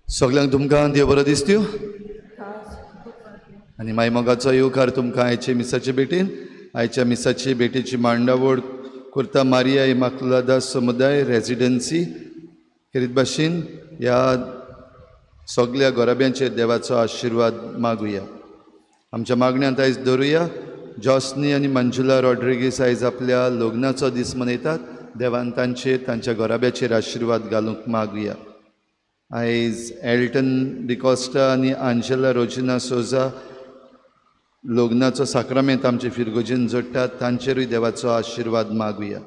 सगळ्यांक तुमकां देव बरो दिसत्यो आनी माय मोगाचो येवकार तुमकां आयचे मिसाचे भेटीन. आयच्या मिसाची भेटीची मांडावळ करता मारिया इमाकुलादा समुदाय रेजिडन्सी खेरीत भाशेन ह्या सगल्या घराब्यांचेर देवाचो आशिर्वाद मागुया. आमच्या मागण्यांत आयज दवरुया जॉस्नी आनी मंजुला रॉड्रिगीस आयज आपल्या लग्नाचो दीस मनयतात. देवान तांचेर तांच्या घराब्याचेर आशिर्वाद घालूंक मागुया. आयज एल्टन डिकॉस्टा आनी आंजेला रोजिना सोजा लग्नाचो साक्रामेंत आमचे फिरगोजेन जोडटात, तांचेरूय देवाचो आशिर्वाद मागुया.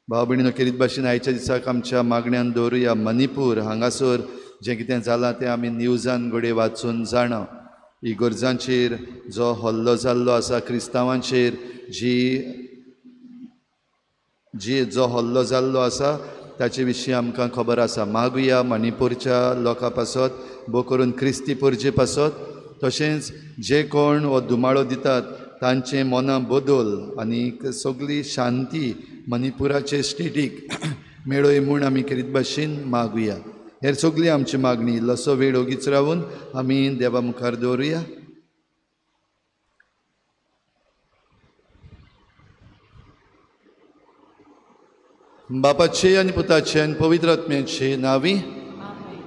भाव भयणीनो खेरीत भाशेन आयच्या दिसाक आमच्या मागण्यान दवरुया मणिपूर हांगासर जें कितें जालां तें आमी न्यूजान घडये वाचून जाणा. इगर्जांचेर जो हल्लो जाल्लो आसा, क्रिस्तांवांचेर जी जी जो हल्लो जाल्लो आसा ताचे विशीं आमकां खबर आसा. मागुया मणिपूरच्या लोकां पासत, भोव करून क्रिस्ती परजे पासत, तशेंच जे कोण हो धुमाळो दितात तांचें मनां बदल आनी सगळी शांती मणिपुराचे स्टेटीक मेळय म्हूण आमी खेरीत भाशेन मागुया. हेर सगळी आमची मागणी इल्लोसो वेळ ओगीच रावन आमी देवा मुखार दवरुया. बापाचे आनी पुताचे आनी पवित्र आत्म्याचे नांवी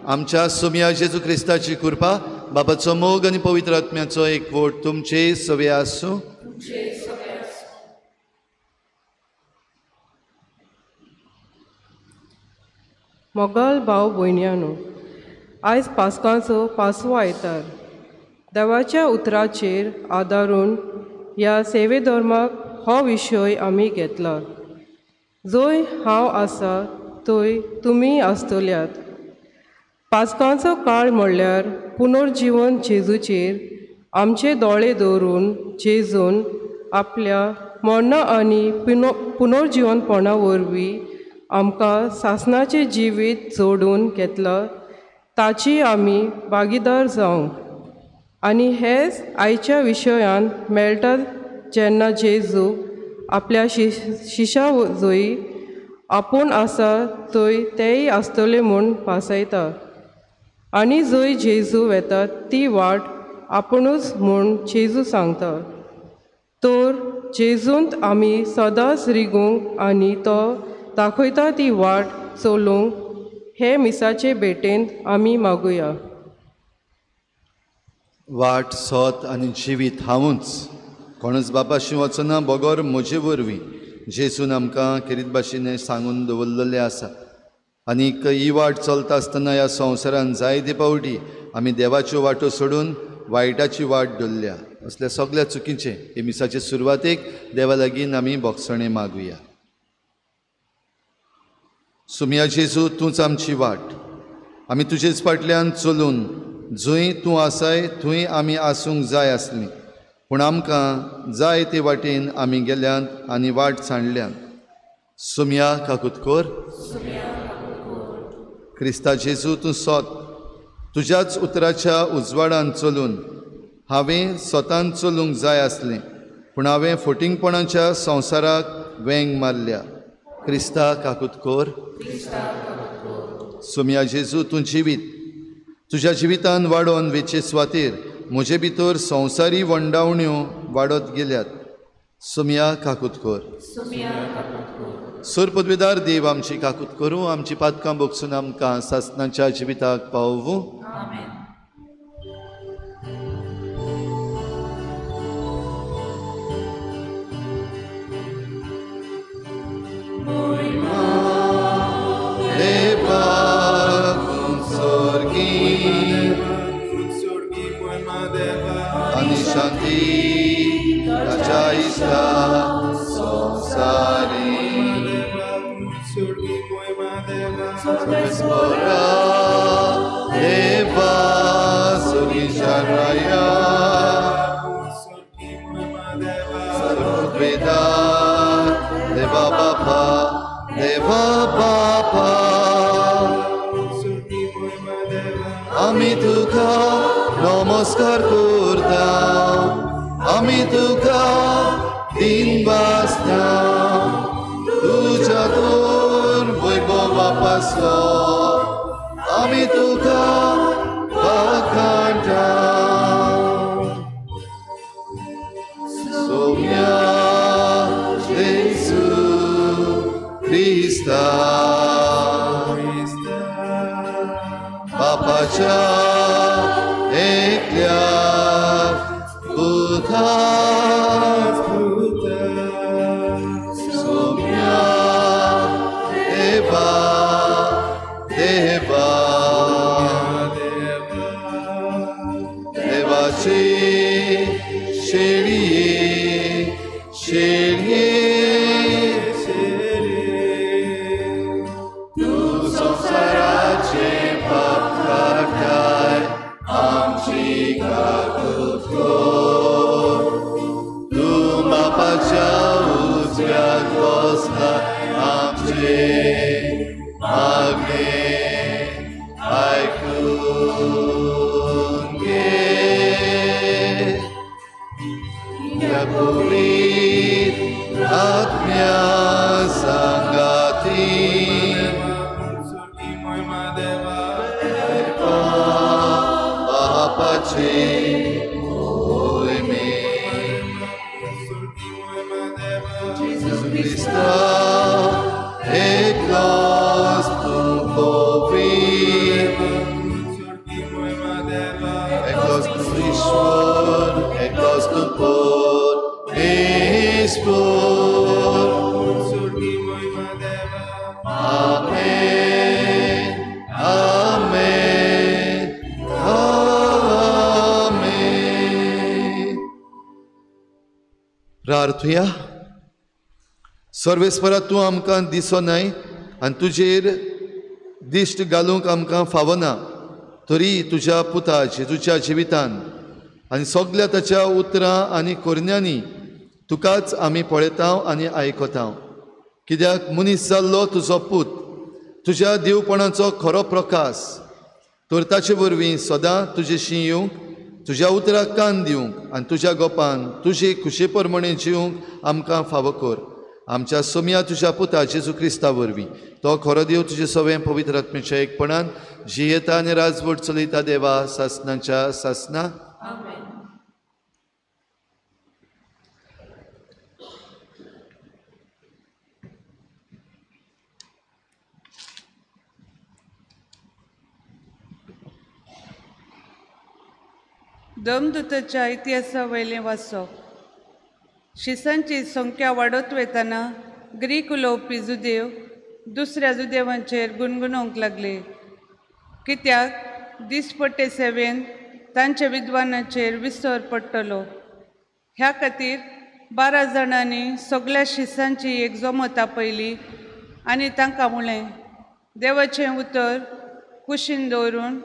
आमच्या सोमया जेजू क्रिस्ताची कृपा, बापाचो मोग आनी पवित्र आत्म्याचो एकवट तुमचे सवे आसूं. मोगाल भाव भयण्यानो, आयज पास्कांचो पासवो आयतार. देवाच्या उतराचेर आदारून ह्या सेवे धर्माक हो विशय आमी घेतला. जंय हांव आसा थंय तुमी आसतल्यात. पास्कांचो काळ म्हणल्यार पुनर्जिवन जेजूचेर आमचे दोळे दवरून जेजून आपल्या मरणा आनी पुनर्जिवनपणा वरवीं आमकां सासणाचें जिवीत जोडून घेतलां ताची आमी भागीदार जावंक. आनी हेच आयच्या विशयान मेळटा जेन्ना जेजू आपल्या शिशा जंय आपूण आसा थंय तेय आसतले म्हूण भासयता आनी जंय जेजू वेता ती वाट आपुणूच म्हूण जेजू सांगता. तर जेजूंत आमी सदांच रिगूंक आनी तो दाखयता ती वाट चलूंक हे मिसाचे भेटेंत आमी मागुया. वाट सत आनी जिवीत हांवूच, कोणूच बापाशी वचना बगर म्हजे वरवीं जेजून आमकां खेरीत भाशेन सांगून दवरलेलें आसा. आनीक ही वाट चलता आसतना ह्या संवसारान जायते फावटी आमी देवाच्यो वाटो सोडून वायटाची वाट धरल्या. असल्या सगळ्या चुकीचें हे मिसाचे सुरवातेक देवा लागीं आमी भोगसणें मागुया. सुमया जेजू, तूंच आमची वाट, आमी तुजेच फाटल्यान चलून जंय तूं आसाय थंय आमी आसूंक जाय आसली, पूण आमकां जाय ते वाटेन आमी गेल्यात आनी वाट सांडल्यात. सुमया काकूत कर. क्रिस्ता जेजू, तूं सोत, तुज्याच उतराच्या उजवाडान चलून हांवें स्वतान चलूंक जाय आसलें, पूण हांवें फोटिंगपणाच्या संवसाराक वेंग मारल्या. क्रिस्ता काकूत कर. सुमया जेजू, तूं जिवीत, तुज्या जिवितान वाडोवन वेचे सुवातेर म्हजे भितर संवसारी वंडावण्यो वाडत गेल्यात. सुमया काकूत कर. सोर पदवेदार देव आमची काकूत करूं, आमची पातकां भोगसून आमकां सासणाच्या जिविताक पावोवं. आनी शांती ताच्या इश्टा संवसारी देवा सुगीच्या राया सर्ववेदार देवा बापा देवा बापा आमी तुका नमस्कार करता, आमी तुका दिन बासता, तुज्या तोर वैभवा पासलो आमी तुका बापाच्या एकल्या पुता सोम्या देवा देवा देवाची शेळये शेळये तूं संवसाराचे पाप काडटाय आमची काकूत कर. तूं बापाच्या उजव्याक बसला आमचे मागणें आयकून घे. त्या पवित्र आत्म्या सांगाती बापाचे मोहिमे जेजू क्रिस्ता एकलोच तूं पवित्र एकलोच तूं ईश्वर एकलोच तूं परमेश्वर. आमेन आमेन आमेन. प्रार्थुया. सर्वेस्परा तूं आमकां दिसो नाय आनी तुजेर दिश्ट घालूंक आमकां फावना, तरी तुज्या पुता जेजूच्या जिवितान आनी सगल्या ताच्या उतरां आनी करण्यांनी तुकाच आमी पळयता आनी आयकता. कित्याक मनीस जाल्लो तुजो पूत तुज्या देवपणाचो खरो प्रकाश, तर ताचे वरवीं सदां तुजेशी येवंक, तुज्या उतराक कान दिवंक आनी तुज्या गोपान तुजे खुशे प्रमाणे जिवंक आमकां फावो कर. आमच्या सोम्या तुज्या पुता जेजू क्रिस्ता वरवीं तो खरो देव तुजे सवें पवित्र आत्म्याच्या एकपणान जियेता आनी राजवट चलयता देवा सासनाच्या सासना. दमदूताच्या इतिहासा वयलें वाचप. शिसांची संख्या वाडत वतना ग्रीक उलोवपी जुदेव दुसऱ्या जुदेवांचेर गुणगुणोवंक लागले, कित्याक दिसपट्टे सेवेन तांच्या विद्वानाचेर विसर पडटलो. ह्या खातीर 12 जाणांनी सगळ्या शिसांची एक जमत आपयली आनी तांकां म्हणलें, देवाचें उतर कुशीन दवरून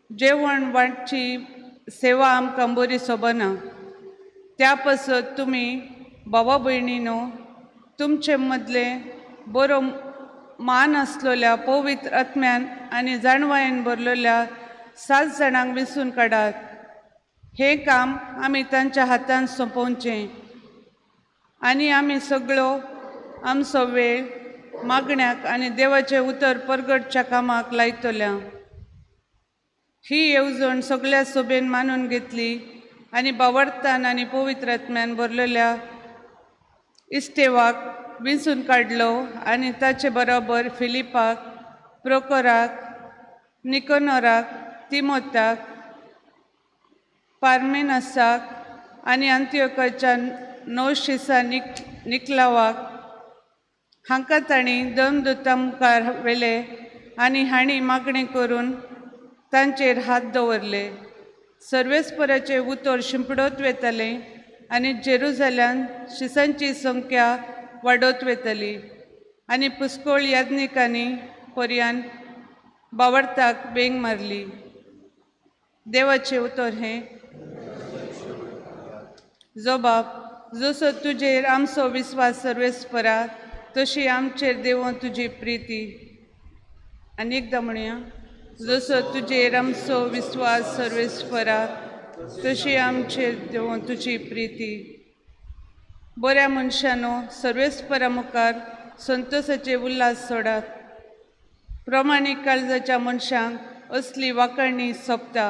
जेवण वांटची सेवा आमकां बरी सोबना. त्या पासत तुमी भावा भयणीनो तुमचे मदले बरो मान आसलेल्या पवित्र आत्म्यान आनी जाणवायेन भरलेल्या 7 जाणांक विसून काडात. हें काम आमी तांच्या हातान सोंपोवचें आनी आमी सगळो आमचो वेळ मागण्याक आनी देवाचें उतर परगटच्या कामाक लायतल्या. ही येवजण सगळ्या सोबेन मानून घेतली आनी बावडतान आनी पवित्र आत्म्यान भरलेल्या इस्टेवाक विंचून काडलो आनी ताचे बरोबर फिलिपाक, प्रोकोराक, निकोनोराक, तिमोताक, पार्मेनसाक आनी अंत्योकाच्या 9 निकलावाक हांकां तांणी दमदूता मुखार व्हेले आनी हांणी मागणें करून तांचेर हात दवरले. सर्वेस्पराचें उतर शिंपडत वतालें आनी जेरुजाल्यान शिसांची संख्या वाडत वताली आनी पुस्कोळ याज्ञिकांनी पर्यान बावडताक वेंग मारली. देवाचें उतर हें. जोबाब, जसो तुजेर आमचो विस्वास सर्वेस्परा तशी आमचेर देवो तुजी प्रिती. आनी एकदां म्हणया, जसो तुजेर आमचो विस्वास सर्वेस्परा तशी आमचेर देवो तुजी प्रिती. बऱ्या मनशानो सर्वेस्परा मुखार संतोसाचे उल्हास सोडात. प्रमाणीक काळजाच्या मनशांक असली वाकणी सोंपता.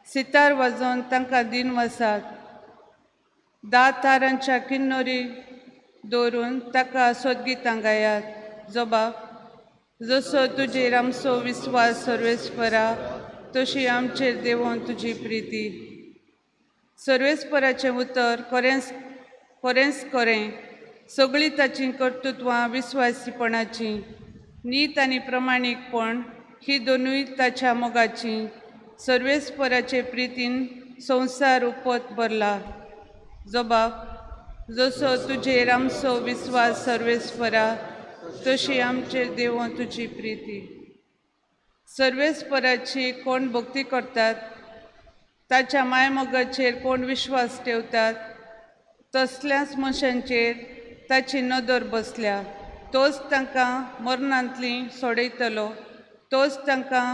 सितार वाजोवन तांकां दिन वसात. 10 तारांच्या किन्नोरी दवरून ताका सोदगितां गायात. जोबाब, जसो तुजेर आमचो विस्वास सर्वेस्परा तशी आमचेर देवोन तुजी प्रिती. सर्वेस्पराचें उतर खरेंच खरेंच खरें, सगळीं ताचीं कर्तृत्वां विस्वासीपणाचीं, नीत आनी प्रमाणीकपण ही दोनूय ताच्या मोगाचीं. सर्वेस्पराचे प्रितीन संवसार उपत भरला. जबाब जसो तुजेर आमचो विस्वास सर्वेस्परा तशी आमचेर देवोन तुजी प्रिती. सर्वेस्पराची कोण भक्ती करतात, ताच्या मायमोगाचेर कोण विश्वास ठेवतात, तसल्याच मनशांचेर ताची नदर बसल्या. तोच तांकां मरणांतली सोडयतलो, तोच तांकां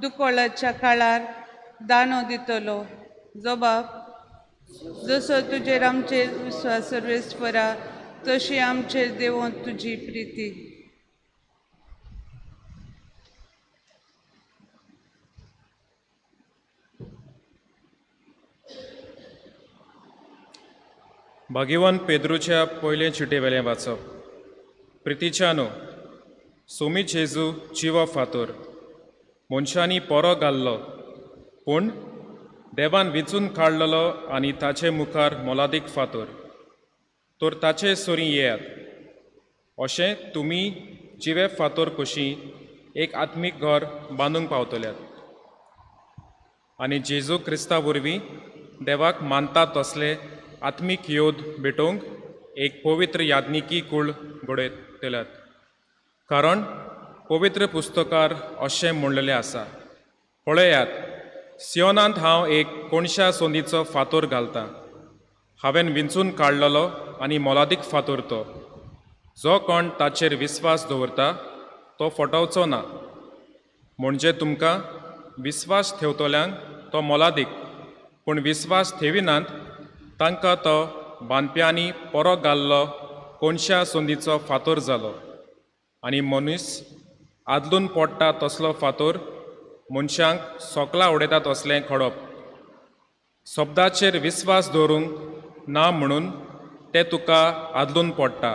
दुकोळाच्या काळार दानो दितलो. जबाब जसो तुजेर आमचेर विस्वास सर्वेस्परा तशी आमचेर देवोन तुजी प्रिती. भाग्यवान पेद्रूच्या पयले चिटे वेलें वाचप. प्रितीच्यानो, सोमी जेजू जिवो फातोर मनशांनी पोरो घाल्लो, पूण देवान विचून काडलेलो आनी ताचे मुखार मोलादीक फातोर, तर ताचे सरीं येयात. अशें तुमी जिवे फातोर कशी एक आत्मीक घर बांदूंक पावतल्यात आनी जेजू क्रिस्ता वरवीं देवाक मानता तसले आत्मीक योद भेटोवंक एक पवित्र याज्ञिकी कूळ घडयतल्यात. कारण पवित्र पुस्तकार अशें म्हणलेलें आसा, पळयात, सियोनांत हांव एक कोणशा सोंदीचो फातोर घालतां, हांवें विंचून काडलेलो आनी मोलादीक फातोर तो. जो कोण ताचेर विस्वास दवरता तो फटोवचो ना. म्हणजे तुमकां विस्वास ठेवतल्यांक तो मोलादीक, पूण विस्वास ठेविनात तांकां तो बांदप्यांनी पोरो घाल्लो कोणशा सोंदीचो फातोर जालो. आनी मनीस आदलून पडटा तसलो फातोर मनशांक सोकला उडयता तसलें खडप. शब्दाचेर विस्वास दवरूंक ना म्हणून ते तुका आदलून पडटा,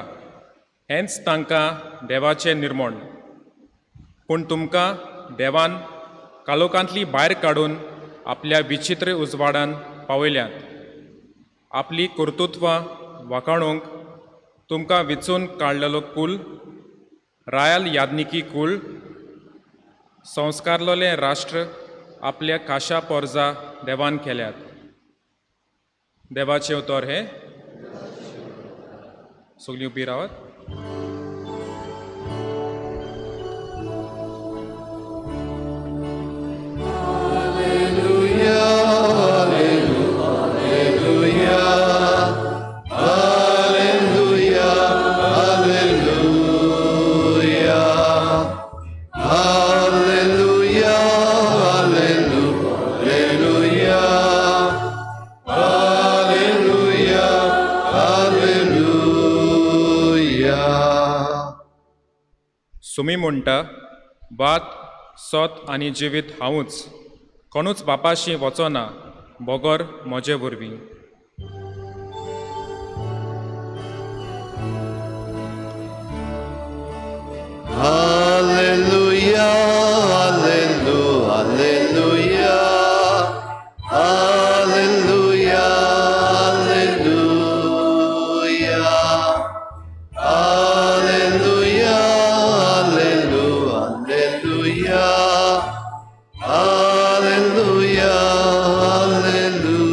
हेंच तांकां देवाचें निर्मण. पूण तुमकां देवान कालोकांतली भायर काडून आपल्या विचित्र उजवाडान पावयल्यात. आपली कर्तृत्वां वाखाणूंक तुमकां विचून काडलेलो कूल, रायल याज्ञिकी कूळ, संस्कारलेलें राष्ट्र आपल्या काशा पोरजा देवान केल्यात. देवाचें उतर हें. सगळीं उबी रावात. सुमी म्हणटा, वात सत आनी जिवीत हांवूच, कोणूच बापाशी वचना बगर म्हजे वरवीं. Hallelujah, hallelujah, hallelujah, hallelujah, hallelujah, hallelujah, hallelujah, hallelujah.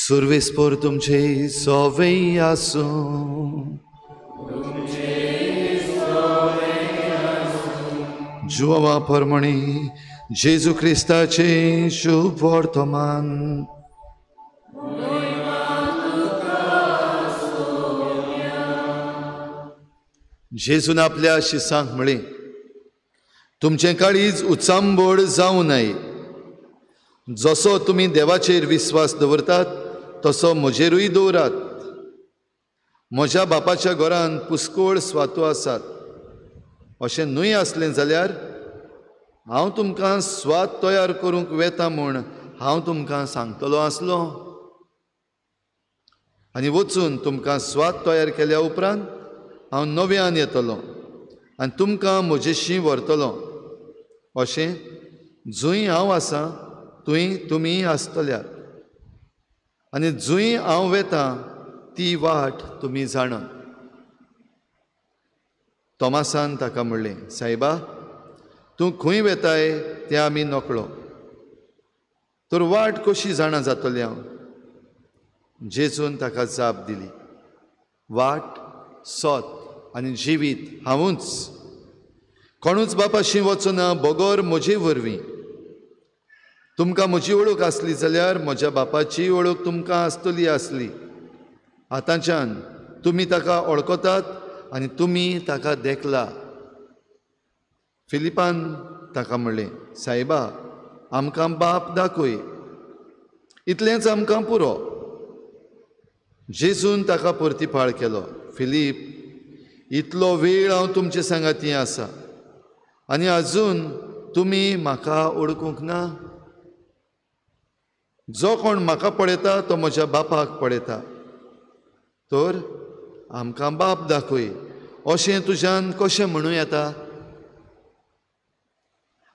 सुर्वेस्पोर तुमचे सोवे आसूं. जुवा परमणी जेजू क्रिस्ताचे शुभ वर्तमान. जेजून आपल्या शिसांक म्हळें, तुमचें काळीज उचांबळ जावं नये. जसो तुमी देवाचेर विस्वास दवरतात तसो म्हजेरूय दवरात. म्हज्या बापाच्या घरान पुस्कोळ स्वातो आसात. अशें न्हय आसलें जाल्यार हांव तुमकां स्वाद तयार करूंक वेता म्हूण हांव तुमकां सांगतलो आसलो. आनी वचून तुमकां स्वाद तयार केल्या उपरांत हांव नव्यान येतलो आनी तुमकां म्हजेशी व्हरतलो. अशें जंय हांव आसा थंय तुमी आसतल्यात आनी जंय हांव वेता ती वाट तुमी जाणा. तोमासान ताका म्हणलें, सायबा, तूं खंय वेताय तें आमी नकळो, तर वाट कशी जाणा जातली हांव? जेजून ताका जाप दिली, वाट, सत आनी जिवीत हांवूच. कोणूच बापाशी वचना बगर म्हजे वरवीं. तुमकां म्हजी वळख आसली जाल्यार म्हज्या बापाची वळख तुमकां आसतली आसली. आतांच्यान तुमी ताका वळखतात आनी तुमी ताका देखला. फिलिपान ताका म्हणलें, सायबा, आमकां बाप दाखय, इतलेंच आमकां पुरो. जेजून ताका परतीपाळ केलो, फिलीप, इतलो वेळ हांव तुमचे सांगाती आसा आनी अजून तुमी म्हाका वळखूंक ना? जो कोण म्हाका पळयता तो म्हज्या बापाक पळयता. तर आमकां बाप दाखय अशें तुज्यान कशें म्हणूं येता?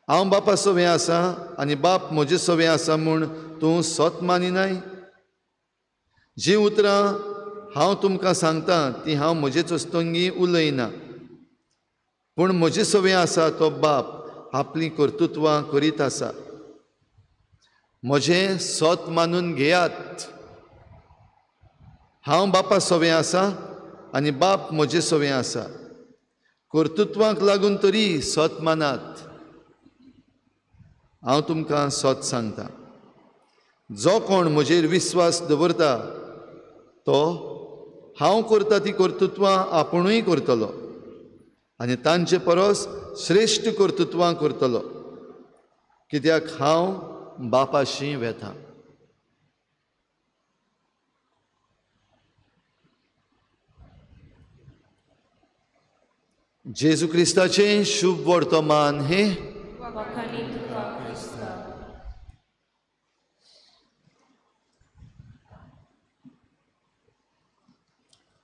हांव बापा सवें आसा आनी बाप म्हजे सवें आसा म्हूण तूं सत मानिनाय? जीं उतरां हांव तुमकां सांगता ती हांव म्हजेच वस्तंगी उलयना, पूण म्हजे सवें आसा तो बाप आपलीं कर्तृत्वां करीत आसा. म्हजें सत मानून घेयात. हांव बापा सवें आसा आनी बाप म्हजे सवें आसा. कर्तृत्वांक लागून तरी सत मानात. हांव तुमकां सत सांगता, जो कोण म्हजेर विस्वास दवरता तो हांव करता ती कर्तृत्वां आपुणूय करतलो आनी तांचे परस श्रेश्ठ कर्तृत्वां करतलो, कित्याक हांव बापाशी वेता. जेजू क्रिस्ताचें शुभ वर्तमान हें.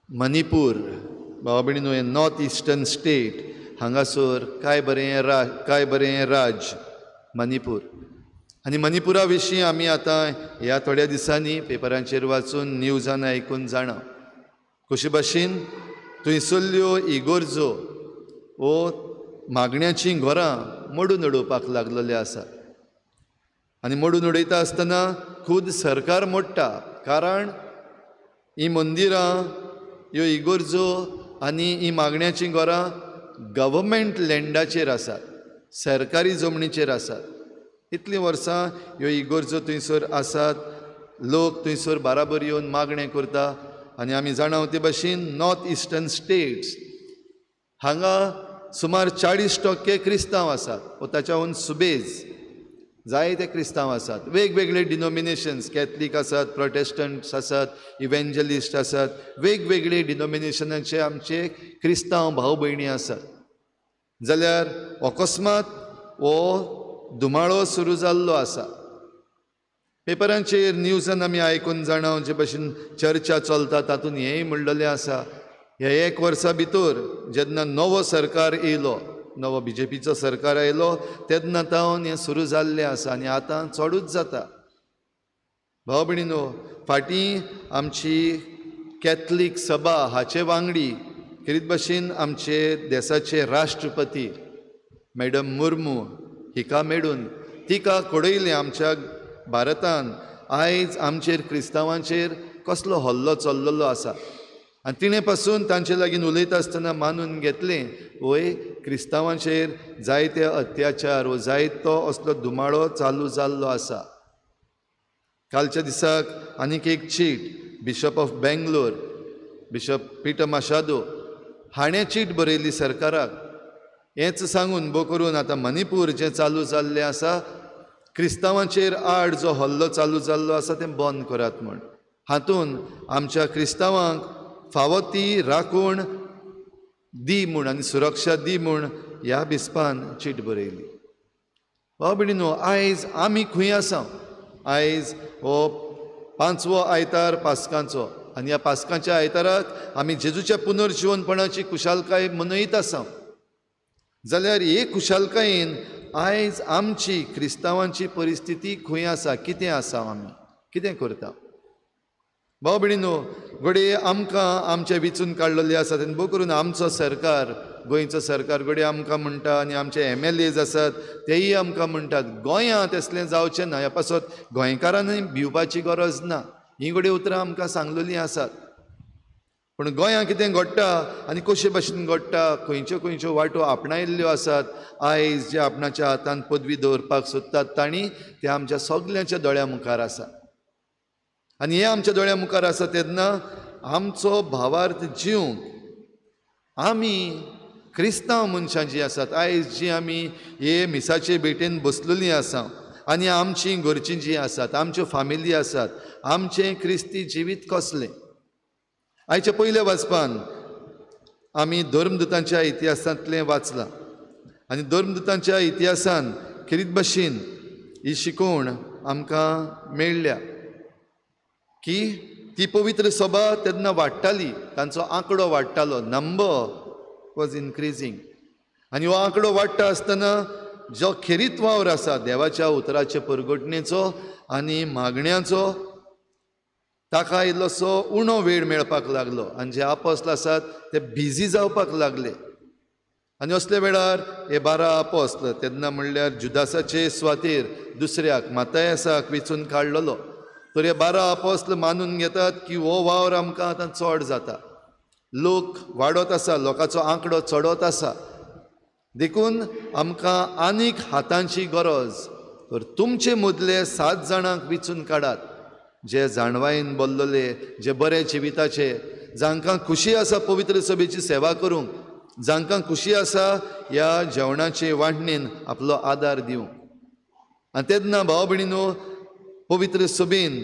मणिपूर, भावा भयणीनो, हें नॉर्थ इस्टर्न स्टेट, हांगासर काय बरें राज्य मणिपूर. आनी मणिपुरा विशीं आमी आतां ह्या थोड्या दिसांनी पेपरांचेर वाचून न्यूजान आयकून जाणा. कशे भाशेन थंयसरल्यो इगोर्जो वो मागण्याचीं घरां मोडून उडोवपाक लागलेली आसा आनी मोडून उडयता आसतना खूद सरकार मोडटा, कारण हीं मंदिरां, ह्यो इगोर्जो आनी हीं मागण्याचीं घरां गव्हर्मेंट लँडाचेर आसात, सरकारी जमनीचेर आसात. इतलीं वर्सां ह्यो इगोर्जो थंयसर आसात, लोक थंयसर बाराबर येवन मागणें करता आनी आमी जाणा ते भाशेन नॉर्थ इस्टर्न स्टेट्स हांगा सुमार 40% क्रिस्तांव आसात वो ताच्याहून सुबेज जायते क्रिस्तांव आसात. वेगवेगळे डिनोमिनेशन्स, कॅथलीक आसात, प्रोटेस्टंट्स आसात, इव्हेंजलिस्ट आसात, वेगवेगळे डिनोमिनेशनाचे आमचे क्रिस्तांव भाव भयणी आसात. जाल्यार अकस्मात हो धुमाळो सुरू जाल्लो आसा. पेपरांचेर न्यूजान आमी आयकून जाणा जे भाशेन चर्चा चलता तातूंत हेंय म्हणलेलें आसा, ह्या एक वर्सा भितर जेन्ना नवो सरकार येयलो, नवो बीजेपीचो सरकार आयलो तेन्ना तावन हें सुरू जाल्लें आसा आनी आतां चडूच जाता. भाव भयणीनो, फाटीं आमची कॅथलीक सभा हाचे वांगडी खेरीत भाशेन आमचे देसाचे राष्ट्रपती मॅडम मुर्मू हिका मेळून तिका कळयलें आमच्या भारतान आयज आमचेर क्रिस्तांवांचेर कसलो हल्लो चल्लेलो आसा आनी तिणें पासून तांचे लागीं उलयता आसतना मानून घेतलें, वय क्रिस्तांवांचेर जायते अत्याचार वो जायतो असलो धुमाळो चालू जाल्लो आसा. कालच्या दिसाक आनीक एक चीट bishop of Bangalore bishop Peter Machado हाणें चीट बरयली सरकाराक, हेंच सांगून बो करून आतां मणिपूर जें चालू जाल्लें आसा क्रिस्तांवांचेर आड जो हल्लो चालू जाल्लो आसा तें बंद करात म्हूण. हातून आमच्या क्रिस्तांवांक फावो ती राखण दी म्हूण आनी सुरक्षा दी म्हूण ह्या बिस्पान चीट बरयली. भाव भयणीनो, आयज आमी खंय आसा? आयज हो 5वो आयतार पास्कांचो. आनी ह्या पास्कांच्या आयताराक आमी जेजूच्या पुनर्जिवनपणाची खुशालकाय मनयत आसा. जाल्यार हे खुशालकायेन आयज आमची क्रिस्तांवांची परिस्थिती खंय आसा, कितें आसा, आमी कितें करता? भाव भयणीनो, घडये आमकां आमचें विचून काडलेलें आसा तेन्ना भोव करून आमचो सरकार, गोंयचो सरकार घडये आमकां म्हणटा आनी आमचे MLAs आसात तेयी आमकां म्हणटात गोंयांत असलें जावचें ना, ह्या पासत गोंयकारांनी भिवपाची गरज ना. हीं घडये उतरां आमकां सांगलेलीं आसात. पूण गोंयांत कितें घडटा आनी कशे भाशेन घडटा, खंयच्यो खंयच्यो वाटो आपणायल्ल्यो आसात, आयज जे आपणाच्या हातान पदवी दवरपाक सोदतात तांणी, ते आमच्या सगल्यांच्या दोळ्यां मुखार आसा. आनी हें आमच्या दोळ्यां मुखार आसा तेन्ना आमचो भावार्थ जिवंक आमी क्रिस्तांव मनशां जीं आसात, आयज जी आमी हे मिसाचे भेटेन बसलेलीं आसा आनी आमचीं घरचीं जीं आसात, आमच्यो फामिली आसात, आमचें क्रिस्ती जिवीत कसलें? आयच्या पयल्या वाचपान आमी धर्मदूतांच्या इतिहासांतलें वाचलां आनी धर्मदूतांच्या इतिहासान खेरीत भाशेन ही शिकवण आमकां मेळ्ळ्या की ती पवित्र सभा तेन्ना वाडटाली, तांचो आंकडो वाडटालो, नंबर वॉज इनक्रिजींग. आनी हो आंकडो वाडटा आसतना जो खेरीत वावर आसा देवाच्या उतराचे परगटणेचो आनी मागण्याचो, ताका इल्लोसो उणो वेळ मेळपाक लागलो आनी जे आपोस्ल आसात ते बिजी जावपाक लागले. आनी असल्या वेळार हे 12 आपोस्ल तेन्ना म्हणल्यार जुदासाचे सुवातेर दुसऱ्याक मातायासाक वेंचून काडलेलो. तर हे 12 आपोस्ल मानून घेतात की हो वावर आमकां आतां चड जाता, लोक वाडत आसा, लोकांचो आंकडो चडत आसा, देखून आमकां आनीक हातांची गरज. तर तुमचे मदले 7 जाणांक वेंचून काडात, जे जाणवायेन बोल्लोले, जे बरे जिविताचे, जांकां खुशी आसा पवित्र सभेची सेवा करूंक, जांकां खुशी आसा ह्या जेवणाचे वांटणेन आपलो आदार दिवंक. आनी तेन्ना भाव भयणीनो, पवित्र सभेन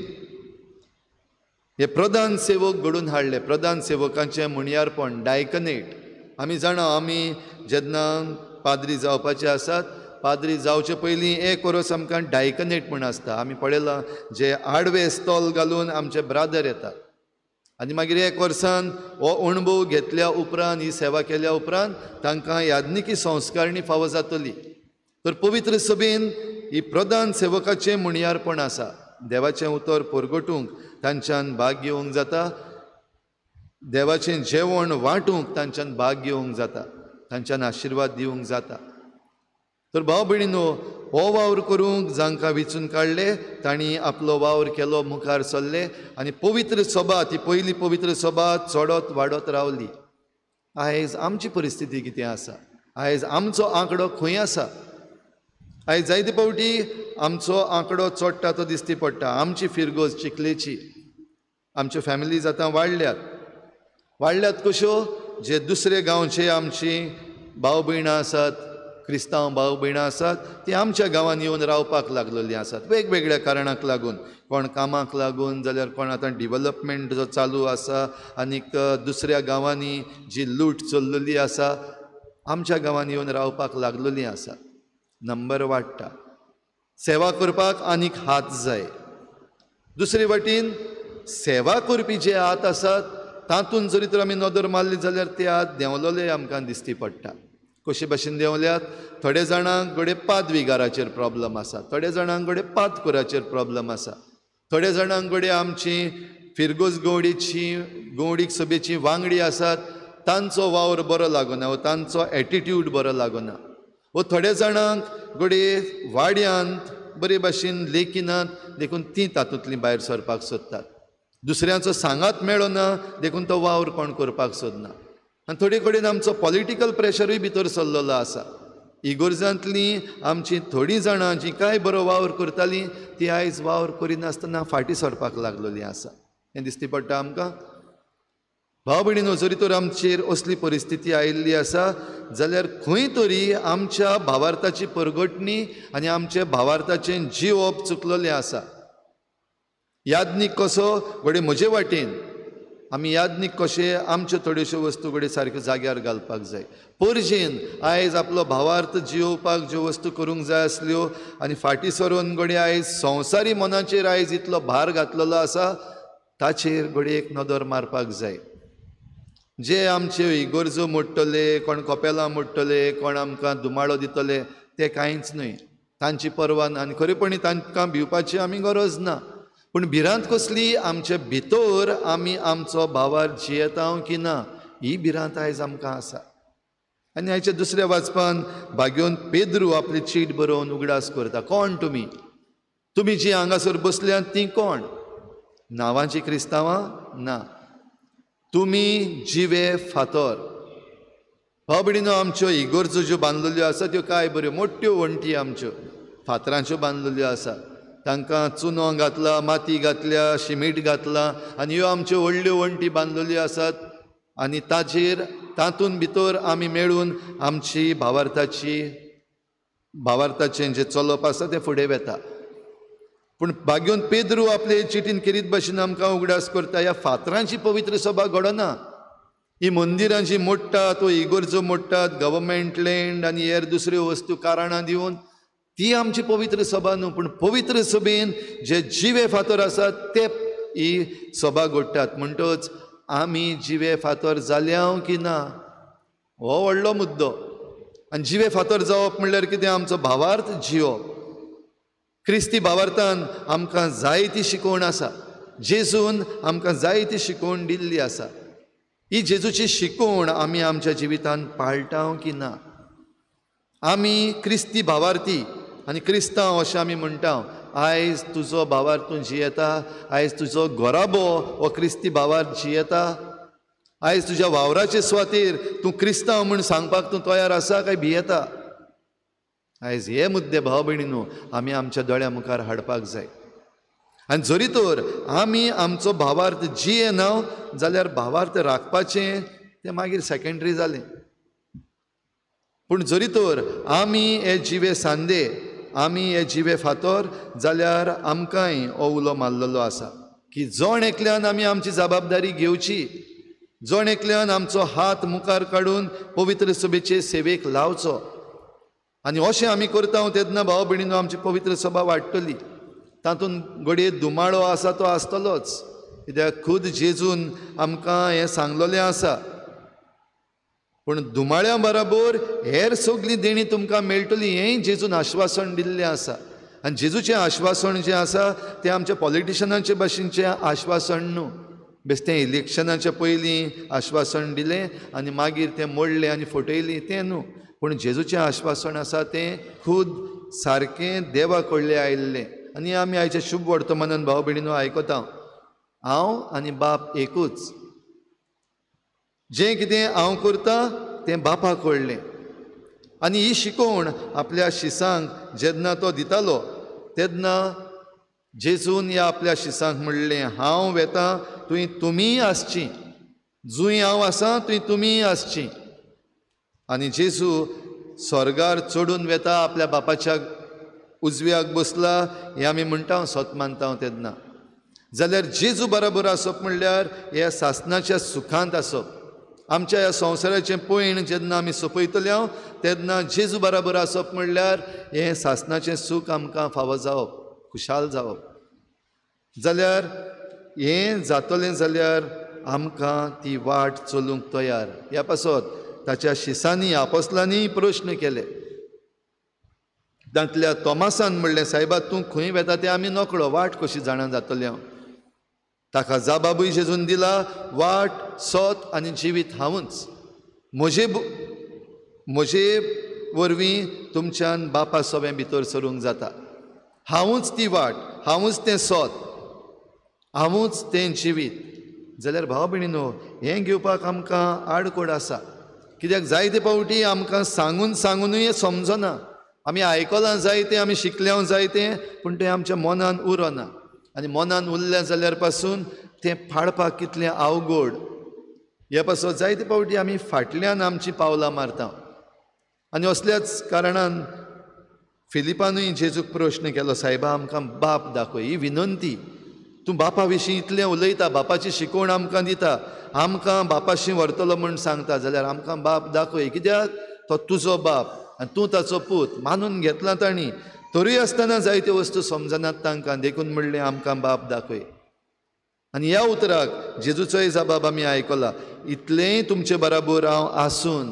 हे प्रधान सेवक घडून हाडले. प्रधान सेवकांचें म्हणयारपण, डायकनेट. आमी जाणा, आमी जेन्ना पाद्री जावपाचे आसात, पाद्री जावचे पयलीं एक वर्स आमकां डायकनेट म्हूण आसता. आमी पळयलां जे आडवे स्टॉल घालून आमचे ब्रादर येतात आनी मागीर एक वर्सान हो अणभव घेतल्या उपरांत, ही सेवा केल्या उपरांत तांकां याज्ञिकी संस्कारणी फावो जातली. तर पवित्र सभेन ही प्रधान सेवकाचें म्हणयारपण आसा. देवाचें उतर परगटूंक तांच्यान भाग घेवंक जाता, देवाचें जेवण वांटूंक तांच्यान भाग घेवंक जाता, तांच्यान आशिर्वाद दिवंक जाता. तर भाव भयणीनो, हो वावर करूंक जांकां वेंचून काडले तांणी आपलो वावर केलो, मुखार सरले आनी पवित्र सभा, ती पयली पवित्र सभा चडत वाडत रावली. आयज आमची परिस्थिती कितें आसा? आयज आमचो आंकडो खंय आसा? आयज जायते फावटी आमचो आंकडो चडटा तो दिसती पडटा. आमची फिरगोज चिखलेची, आमच्यो फॅमिलीज आतां वाडल्यात. वाडल्यात कश्यो? जे दुसरे गांवचे आमची भाव भयणां आसात, क्रिस्तांव भाव भयणां आसात, ती आमच्या गांवांत येवन रावपाक लागलेलीं आसात वेगवेगळ्या कारणाक लागून. कोण कामाक लागून, जाल्यार कोण आतां डिवलपमेंट जो चालू आसा आनीक दुसऱ्या गांवांनी जी लूट चल्लेली आसा आमच्या गांवांत येवन रावपाक लागलेलीं आसात. नंबर वाडटा. सेवा करपाक आनीक हात जाय. दुसरे वाटेन सेवा करपी जे हात आसात तातूंत जरी तर आमी नदर मारली जाल्यार ते हात देंवलेले आमकां दिसती पडटा. कशे भाशेन देंवल्यात? थोडे जाणांक घडये पादविगाराचेर प्रॉब्लम आसा, थोडे जाणांक घडये पादकुराचेर प्रॉब्लम आसा, थोडे जाणांक घडये आमची फिरगोज गवडीची गवडीक सभेची वांगडी आसात तांचो वावर बरो लागना वो तांचो एटिट्यूड बरो लागना, वो थोड्या जाणांक घडये वाड्यांत बरे भाशेन लेखिनात देखून तीं तातूंतलीं भायर सरपाक सोदतात. दुसऱ्यांचो सांगात मेळना देखून तो वावर कोण करपाक सोदना. आनी थोडे कडेन आमचो पॉलिटिकल प्रेशरूय भितर सरलेलो आसा. इगोर्जांतलीं आमचीं थोडीं जाणां जीं कांय बरो वावर करतालीं ती आयज वावर करिनासतना फाटीं सरपाक लागलेलीं आसा. हें दिसती पडटा आमकां. भाव भयणीनो, जरी तर आमचेर असली परिस्थिती आयिल्ली आसा जाल्यार खंय तरी आमच्या भावार्थाची परगटणी आनी आमच्या भावार्थाचें जिवप चुकलेलें आसा. याज्ञीक कसो घडये म्हजे वाटेन आमी याज्ञीक कशे आमच्यो थोड्योश्यो वस्तू घडये सारक्यो जाग्यार घालपाक जाय. परजेन आयज आपलो भावार्थ जियोवपाक ज्यो वस्तू करूंक जाय आसल्यो आनी फाटीं सरून घडये आयज संवसारी मनाचेर आयज इतलो भार घातलेलो आसा ताचेर घडये एक नदर मारपाक जाय. जे आमच्यो इगर्जो मोडटले, कोण कपेलां मोडटले, कोण आमकां धुमाळो दितले, ते कांयच न्हय, तांची पर्वा ना. आनी खरेपणी तांकां भिवपाची आमी गरज ना. पूण भिरांत कसली? आमचे भितर आमी आमचो भावार जियेता की ना ही भिरांत आयज आमकां आसा. आनी आयच्या दुसऱ्या वाचपान भाग्योन पेद्रू आपली चीट बरोवन उगडास करता. कोण तुमी? तुमी जी हांगासर बसल्यात ती कोण? नांवांची क्रिस्तांवां ना, तुमी जिवे फातर. भाव भयणीनो, आमच्यो इगर्जो ज्यो बांदलेल्यो आसा त्यो काय बऱ्यो मोठ्यो वण्टी आमच्यो फातरांच्यो बांदलेल्यो आसा. तांकां चुनो घातला, माती घातल्या, शिमीट घातला आनी ह्यो आमच्यो व्हडल्यो वण्टी बांदलेल्यो आसात. आनी ताचेर तातूंत भितर आमी मेळून आमची भावार्थाचें जें चलप आसा तें फुडें वता. पूण भाग्योन पेद्रू आपले चिटीन केरीत भाशेन आमकां उगडास करता, ह्या फातरांची पवित्र सभा घडना. ही मंदिरां जी मोडटात वो इगर्जो मोडटात, गव्हर्मेंट लँड आनी हेर दुसऱ्यो वस्तू कारणां दिवन, ती आमची पवित्र सभा न्हू. पूण पवित्र सभेन जे जिवे फातर आसात ते ही सभा घडटात. म्हणटच आमी जिवे फातर जाल्या की ना हो व्हडलो मुद्दो. आनी जिवे फातर जावप म्हणल्यार कितें? आमचो भावार्थ जिवप. क्रिस्ती भावार्थान आमकां जायती शिकवण आसा, जेजून आमकां जायती शिकवण दिल्ली आसा. ही जेजूची शिकवण आमी आमच्या जिवितांत पाळटा की ना? आमी क्रिस्ती भावार्थी आनी क्रिस्तांव अशें आमी म्हणटा. आयज तुजो भावार्थ तूं जियेता, आयज तुजो घराबो हो क्रिस्ती भावार्थ जियेता, आयज तुज्या वावराचे सुवातेर तूं क्रिस्तांव म्हूण सांगपाक तूं तयार आसा काय भियेता? आयज हे मुद्दे भाव भयणीनो आमी आमच्या दोळ्या मुखार हाडपाक जाय. आनी जरी तर आमी आमचो भावार्थ जियेना जाल्यार भावार्थ राखपाचें तें मागीर सेकेंडरी जालें. पूण जरी तर आमी हे जिवे सांदे, आमी हे जिवे फातर जाल्यार आमकांय हो उलो मारलेलो आसा की जण एकल्यान आमी आमची जबाबदारी घेवची, जण एकल्यान आमचो हात मुखार काडून पवित्र सभेचे सेवेक लावचो. आनी अशें आमी करता तेन्ना भाव भयणीनो आमची पवित्र सभा वाडटली. तातूंत घडये धुमाळो आसा तो आसतलोच, कित्याक खुद जेजून आमकां हें सांगलेलें आसा. पूण धुमाळ्या बराबर हेर सगळीं देणी तुमकां मेळटली हेंय जेजून आश्वासन दिल्लें आसा. आनी जेजूचें आश्वासन जें आसा तें आमच्या पॉलिटिशनांचे भाशेनचें आश्वासन न्हू. बेश्टें इलेक्शनाच्या पयलीं आश्वासन दिलें आनी मागीर तें मोडलें आनी फटयलीं तें न्हू. पूण जेजूचें आश्वासन आसा तें खुद सारकें देवा कडलें आयिल्लें. आनी आमी आयच्या शुभ वर्तमानान भाव भयणीनो आयकता, हांव आनी बाप एकूच, जें कितें हांव करता तें बापा कडलें. आनी ही शिकवण आपल्या शिसांक जेन्ना तो दितालो तेन्ना जेजून ह्या आपल्या शिसांक म्हणलें, हांव वेता थंय तुमीय आसची, जंय हांव आसा थंय तुमीय आसची. आनी जेजू स्वर्गार चडून वेता, आपल्या बापाच्या उजव्याक बसला हें आमी म्हणटा, सत मानता तेन्ना. जाल्यार जेजू बराबर आसप म्हणल्यार ह्या सासणाच्या सुखांत आसप. आमच्या ह्या संवसाराचें पयण जेन्ना आमी सोंपयतले तेन्ना जेजू बराबर आसप म्हणल्यार हें सासणाचें सूख आमकां फावो जावप, खुशाल जावप. जाल्यार हें जातलें जाल्यार आमकां ती वाट चलूंक तयार. ह्या पासत ताच्या शिसांनी आपोसलांनी प्रश्न केले. तांतल्या तोमासान म्हणलें, सायबा तूं खंय वेता तें आमी नकळो, वाट कशी जाणा जातलें हांव? ताका जाबाबूय जेजून दिला, वाट सत आनी जिवीत हांवूच, म्हजे वरवीं तुमच्यान बापा सोबें भितर सरूंक जाता. हांवूच ती वाट, हांवूच तें सत, हांवूच तें जिवीत. जाल्यार भाव भयणीनो हें घेवपाक आमकां आडकोड आसा, कित्याक जायते फावटी आमकां सांगून सांगूनय समजना. आमी आयकलां जायतें, आमी शिकल्या जायतें, पूण तें आमच्या मनान उरना. आनी मनान उरलें जाल्यार पासून तें पाळपाक कितलें अवघड. हे पासत जायते फावटी आमी फाटल्यान आमचीं पावलां मारता. आनी असल्याच कारणान फिलिपानूय जेजूक प्रश्न केलो, सायबा आमकां बाप दाखय, ही विनंती. तूं बापा विशीं इतलें उलयता, बापाची शिकवण आमकां दिता, आमकां बापाशी व्हरतलो म्हूण सांगता, जाल्यार आमकां बाप दाखय, कित्याक तो तुजो बाप आनी तूं ताचो पूत मानून घेतला तांणी. तरूय आसतना जायत्यो वस्तू समजनात तांकां, देखून म्हणलें आमकां बाप दाखय. आनी ह्या उतराक जेजूचोय जबाब आमी आयकला, इतलेंय तुमचे बराबर हांव आसून,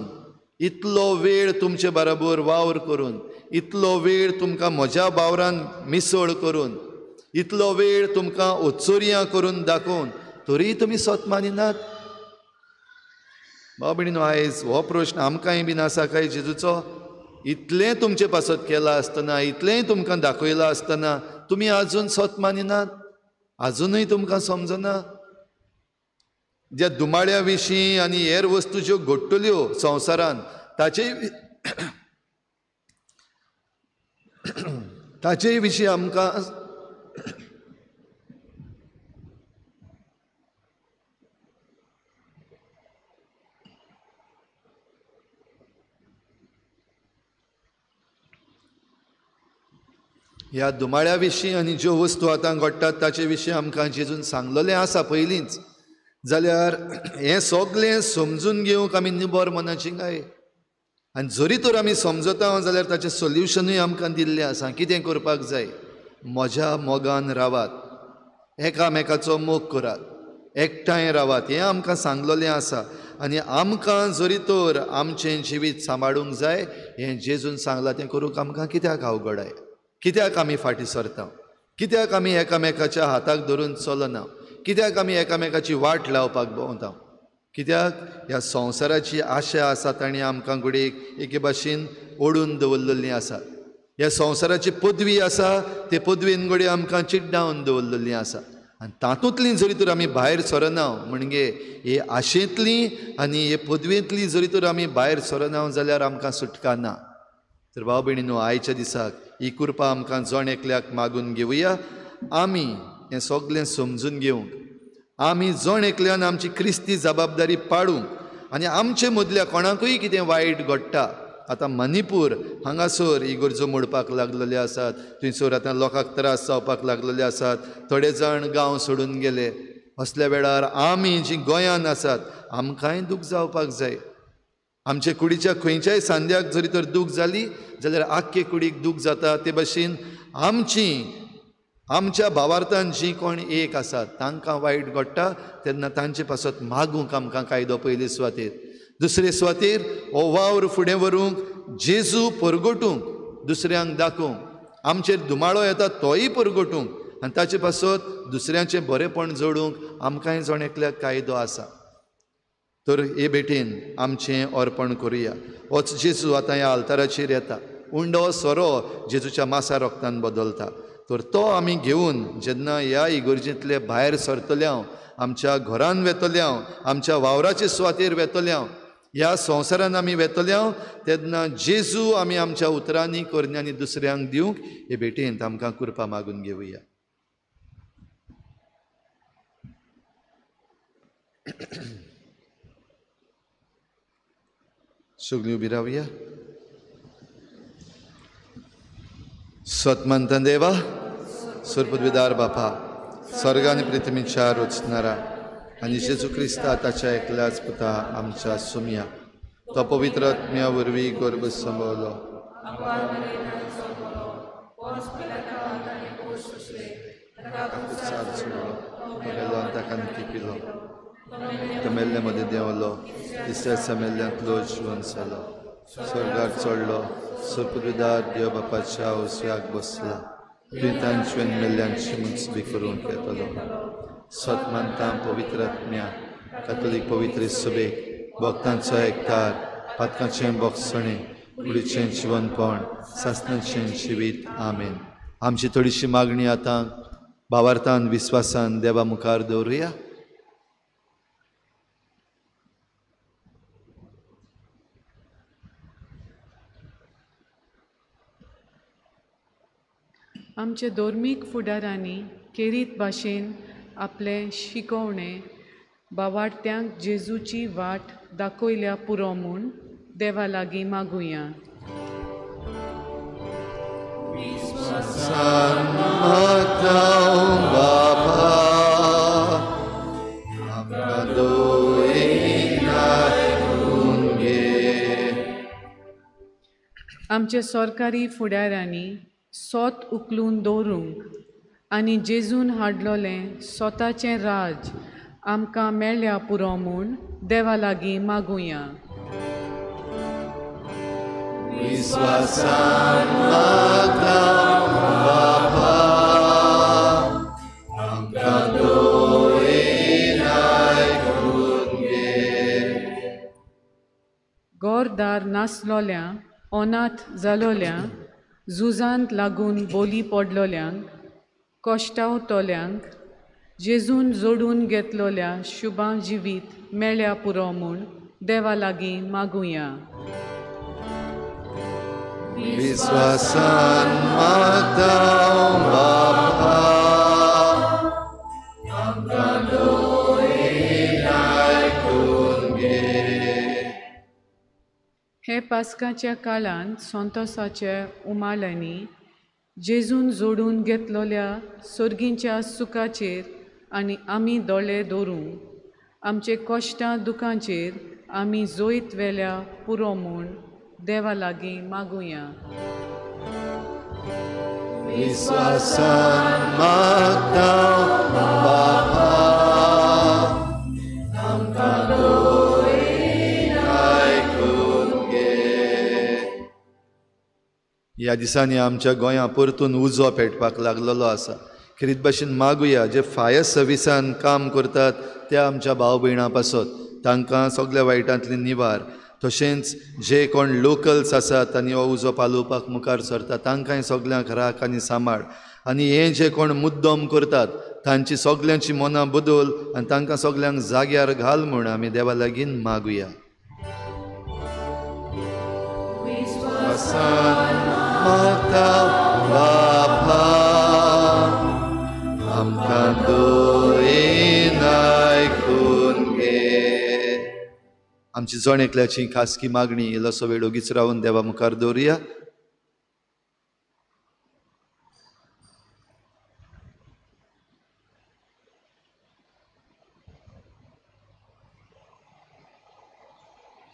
इतलो वेळ तुमचे बराबर वावर करून, इतलो वेळ तुमकां म्हज्या वावरान मिसळ करून, इतलो वेळ तुमकां ओचोरयां करून दाखोवन तरी तुमी सत मानिनात. भाव भयणीनो, आयज हो प्रश्न आमकांय बीन आसा काय जेजूचो? इतलें तुमचे पासत केलां आसतना, इतलेंय तुमकां दाखयलां आसतना तुमी आजून सत मानिनात, आजुनूय तुमकां समजना. ज्या दुमाळ्या विशीं आनी हेर वस्तू ज्यो घडटल्यो संवसारान ताचेय विशीं आमकां ह्या दुमाळ्या विशीं आनी ज्यो वस्तू आतां घडटात ताचे विशीं आमकां जेजून सांगलेलें आसा पयलींच. जाल्यार हें सगळें समजून घेवंक आमी निबर मनाची काय? आनी जरी तर आमी समजता जाल्यार ताचें सोल्युशनूय आमकां दिल्लें आसा. कितें करपाक जाय? म्हज्या मोगान रावात, एकामेकाचो मोग करात, एकठांय रावात, हें आमकां सांगलेलें आसा. आनी आमकां जरी तर आमचें जिवीत सांबाळूंक जाय, हें जेजून सांगलां तें करूंक आमकां कित्याक अवघडाय? कित्याक आमी फाटीं सरता? कित्याक आमी एकामेकाच्या हाताक धरून चलना? कित्याक आमी एकामेकाची वाट लावपाक भोंवता? कित्याक ह्या संवसाराची आशा आसा ताणें आमकां घडयेक एके भाशेन ओडून दवरलेली आसा. ह्या संवसाराची पदवी आसा ते पदवेन घडये आमकां चिड्डावन दवरलेली आसा. आनी तातूंतली जरी तर आमी भायर सरना, म्हणजे हे आशेंतली आनी हे पदवेंतली जरी तर आमी भायर सरना जाल्यार आमकां सुटका ना. तर भाव भयणीनो, आयच्या दिसाक ही कृपा आमकां जण एकल्याक मागून घेवया. आमी हें सगळें समजून घेवंक, आमी जण एकल्यान आमची क्रिस्ती जबाबदारी पाडूंक आनी आमचे मदल्या कोणाकूय कितें वायट घडटा, आतां मणिपूर हांगासर इगर्जो मोडपाक लागलेले आसात, थंयसर आतां लोकांक त्रास जावपाक लागलेले आसात, थोडे जाण गांव सोडून गेले. असल्या वेळार आमी जी गोंयान आसात आमकांय दूख जावपाक जाय. आमचे कुडीच्या खंयच्याय सांद्याक जरी तर दूख जाली जाल्यार आख्खे कुडीक दूख जाता. ते भाशेन आमची आमच्या भावार्थान जी कोण एक आसात तांकां वायट घडटा तेन्ना तांचे पासत मागूंक आमकां कायदो पयले सुवातेर, दुसरे सुवातेर हो वावर फुडें व्हरूंक, जेजू परगटूंक, दुसऱ्यांक दाखोवंक, आमचेर धुमाळो येता तोय परगटूंक आनी ताचे पासत दुसऱ्यांचें बरेंपण जोडूंक आमकांय जण एकल्याक कायदो आसा. तर हे भेटेन आमचें अर्पण करुया. होच जेजू आतां ह्या आल्ताराचेर येता, उंडो सोरो जेजूच्या मासा रोगतान बदलता. तर तो आमी घेवन जेन्ना ह्या इगर्जेंतले भायर सरतले हांव, आमच्या घरान वेतले हांव, आमच्या वावराचे सुवातेर वेतले हांव, ह्या संवसारान आमी वेतले हांव, तेन्ना जेजू आमी आमच्या उतरांनी करण्यांनी दुसऱ्यांक दिवंक हे भेटेन आमकां कृपा मागून घेवया. सगळीं उबी रावया. सतमंत देवा, सुरपदवीदार बापा, स्वर्ग आनी पृथ्वीच्या रचणारा आनी जेजू क्रिस्ता ताच्या एकल्याच पुता आमच्या सुमया, तो पवित्र आत्म्या वरवीं गर्भ संभवलो, ताका पिलो, तो मेल्ले मदें देंवलो, तिसऱ्या समेल्ल्यांतलो जिवन जालो, स्वर्गार चडलो, सुरपदवीदार देव बापाच्या उजव्याक बसला, तुवें तांचे मेल्ल्यांची मुजबी करूंक येतलो. सतमानता पवित्र आत्म्या, कातोलीक पवित्र सुबेक, भक्तांचो एकतार, पातकाचें बोगसणें, कुडीचें जिवनपण, सासणाचें जिवीत. आमेन. आमची थोडीशी मागणी आतां भावार्थान विस्वासान देवा मुखार दवरुया. आमचे धर्मीक फुडारांनी केरीत भाशेन आपले शिकवणे बावाडत्यांक जेजूची वाट दाखयल्या पुरो म्हूण देवा लागीं मागुया. आमचे सरकारी फुडारांनी सोत उखलून दवरूंक आनी जेजून हाडलोलें स्वताचें राज आमकां मेळ्ळ्या पुरो म्हूण देवा लागीं मागुया. विस्वासान मागता बापा आमकां दोळेन आयकून घे. गोरदार नासलोल्या, अनाथ जालोल्या, झुजांत लागून बोली पडलोल्यांक, कश्टावतल्यांक जेजून जोडून घेतलोल्या शुभां जिवीत मेळ्ळ्या पुरो म्हूण देवा लागीं मागुया. विस्वासान मागता बापा आमकां दोळेन आयकून घे. हे पास्काच्या काळांत संतोसाच्या उमाळ्यांनी जेजून जोडून घेतलोल्या सोर्गींच्या सुखाचेर आनी आमी दोळे दवरूं आमचे कश्टां दुखांचेर आमी जोयत वेल्या पुरो म्हूण देवा लागीं मागुया. विस्वासान मागता बापा आमकां दोळेन आयकून घे. ह्या दिसांनी आमच्या गोंया परतून उजो पेटपाक लागलेलो आसा. खेरीत भाशेन मागुया जे फायर सर्विसान काम करतात त्या आमच्या भाव भयणां पासत तांकां सगळ्या वायटांतली निवार, तशेंच जे कोण लोकल्स आसात आनी हो उजो पालोवपाक मुखार सरता तांकांय सगल्यांक राख आनी सांबाळ, आनी हे जे कोण मुद्दम करतात तांची सगल्यांची मनां बदल आनी तांकां सगल्यांक जाग्यार घाल म्हूण आमी देवा लागीं मागुया. मागता बापा आमकां दोळेन आयकून घे. आमची जण एकल्याची खासगी मागणी इल्लोसो वेळ ओगीच रावन देवा मुखार दवरुया.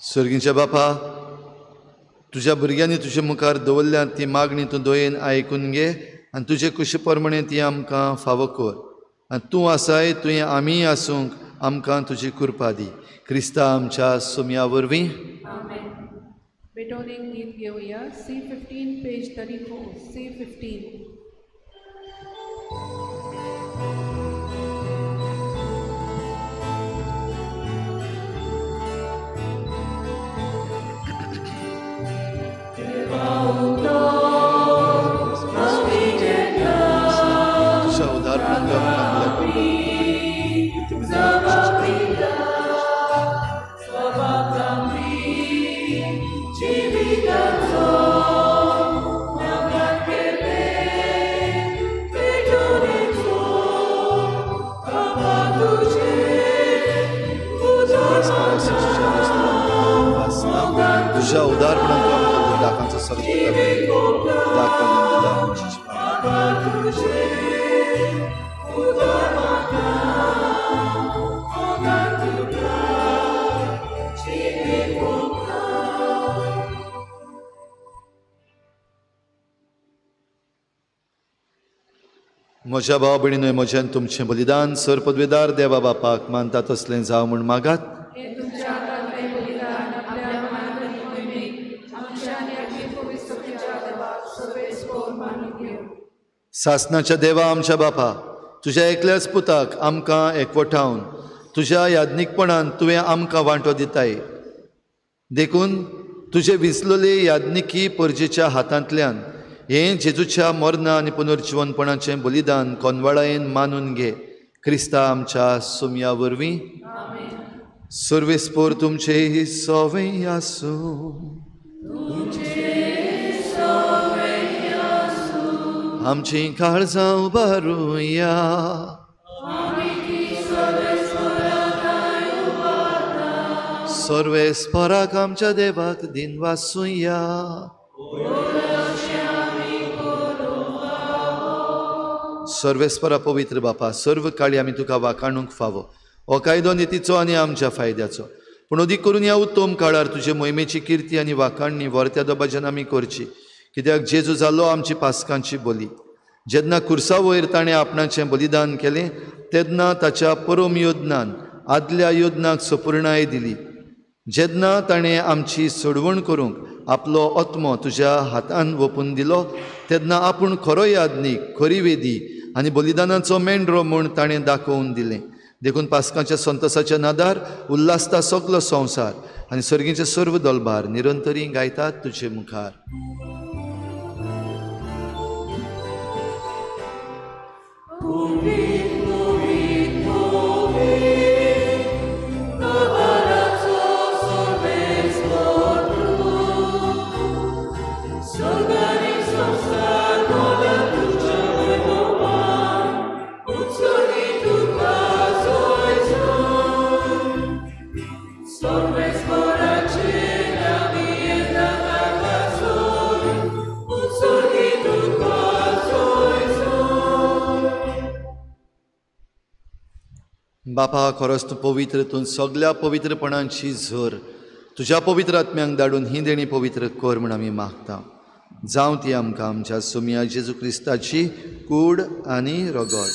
सर्गीच्या बापा, तुज्या भुरग्यांनी तुजे मुखार दवरल्या ती मागणी तूं दोयेन आयकून घे आनी तुजे कुशी प्रमाणे ती आमकां फावो कर, आनी तूं आसाय तुवें आमीय आसूंक आमकां तुजी कृपा दी. क्रिस्ता आमच्या सोम्या वरवीं. बेटोन एक गीत घेवया. C15 page 34. C15. तुझ्या उदारपणान तूं आमकां दाकांचो सर्ग म्हज्या भाव भयणीनूय म्हज्यान तुमचें बलिदान सर पदवेदार देवा बापाक मानता तसलें जावं म्हूण मागात. सासनाच्या देवा आमच्या बापा, तुज्या एकल्याच पुताक आमकां एकवटावन तुज्या याज्ञिकपणान तुवें आमकां वांटो दिताय, देखून तुजे विसलोले याज्ञिकी परजेच्या हातांतल्यान हें जेजूच्या मरणा आनी पुनर्जिवनपणाचें बलिदान कोनवाळायेन मानून घे. क्रिस्ता आमच्या सोम्या वरवीं. सर्वेस्पोर तुमचें सवें आसूं. आमची काळजां उबारुया. सर्वेस्पराक आमच्या देवाक दिनवासुया. सर्वेस्परा पवित्र बापा, सर्व काळी आमी तुका वाखाणूंक फावो. हो कायदो नितीचो आनी आमच्या फायद्याचो, पूण अदीक करून ह्या उत्तम काळार तुजे मोहिमेची किर्ती आनी वाखाणणी वर्त्या दबाज्यान आमी करची, कित्याक जेजू जालो आमची पास्कांची बोली. जेन्ना कुर्सा वयर ताणें आपणाचें बलिदान केलें तेन्ना ताच्या परम योजनान आदल्या योजनाक सपुर्णाय दिली. जेन्ना ताणें आमची सोडवण करूंक आपलो आत्मो तुज्या हातान वोपून दिलो तेन्ना आपूण खरो याज्ञीक, खरी वेदी आनी बलिदानाचो मेंढरो म्हूण ताणें दाखोवन दिलें. देखून पास्काच्या संतोसाच्या नादार उल्हासता सगलो संवसार आनी सर्गीचे सर्व दलबार निरंतरी गायतात तुजे मुखार. बापा, खरोच तूं पवित्र, तूं सगल्या पवित्रपणांची झर. तुज्या पवित्र आत्म्यांक धाडून ही देणी पवित्र कर म्हूण आमी मागता. जावं ती आमकां आमच्या सोमया जेजू क्रिस्ताची कूड आनी रगत.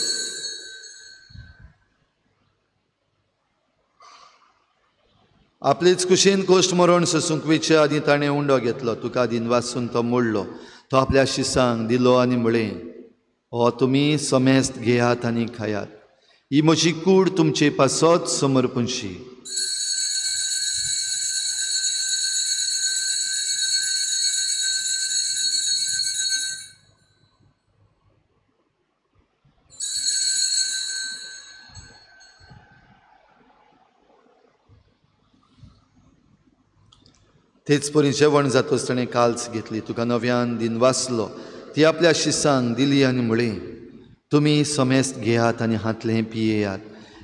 आपलेच कुशीन कोश्ट मरण सोसूंक वेचे आदीं ताणें उंडो घेतलो, तुका दिनवासून तो मोडलो, तो आपल्या शिसांक दिलो आनी म्हळें, हो तुमी समेस्त घेयात आनी खायात, ही म्हजी कूड तुमचे पासत समर्पणशी. तेच परी जेवण जातच ताणें काल्स घेतली, तुका नव्यान दिनवासलो, ती आपल्या शिसांक दिली आनी म्हळें, तुमी समेस्त घेयात आनी हांतलें पियेयात,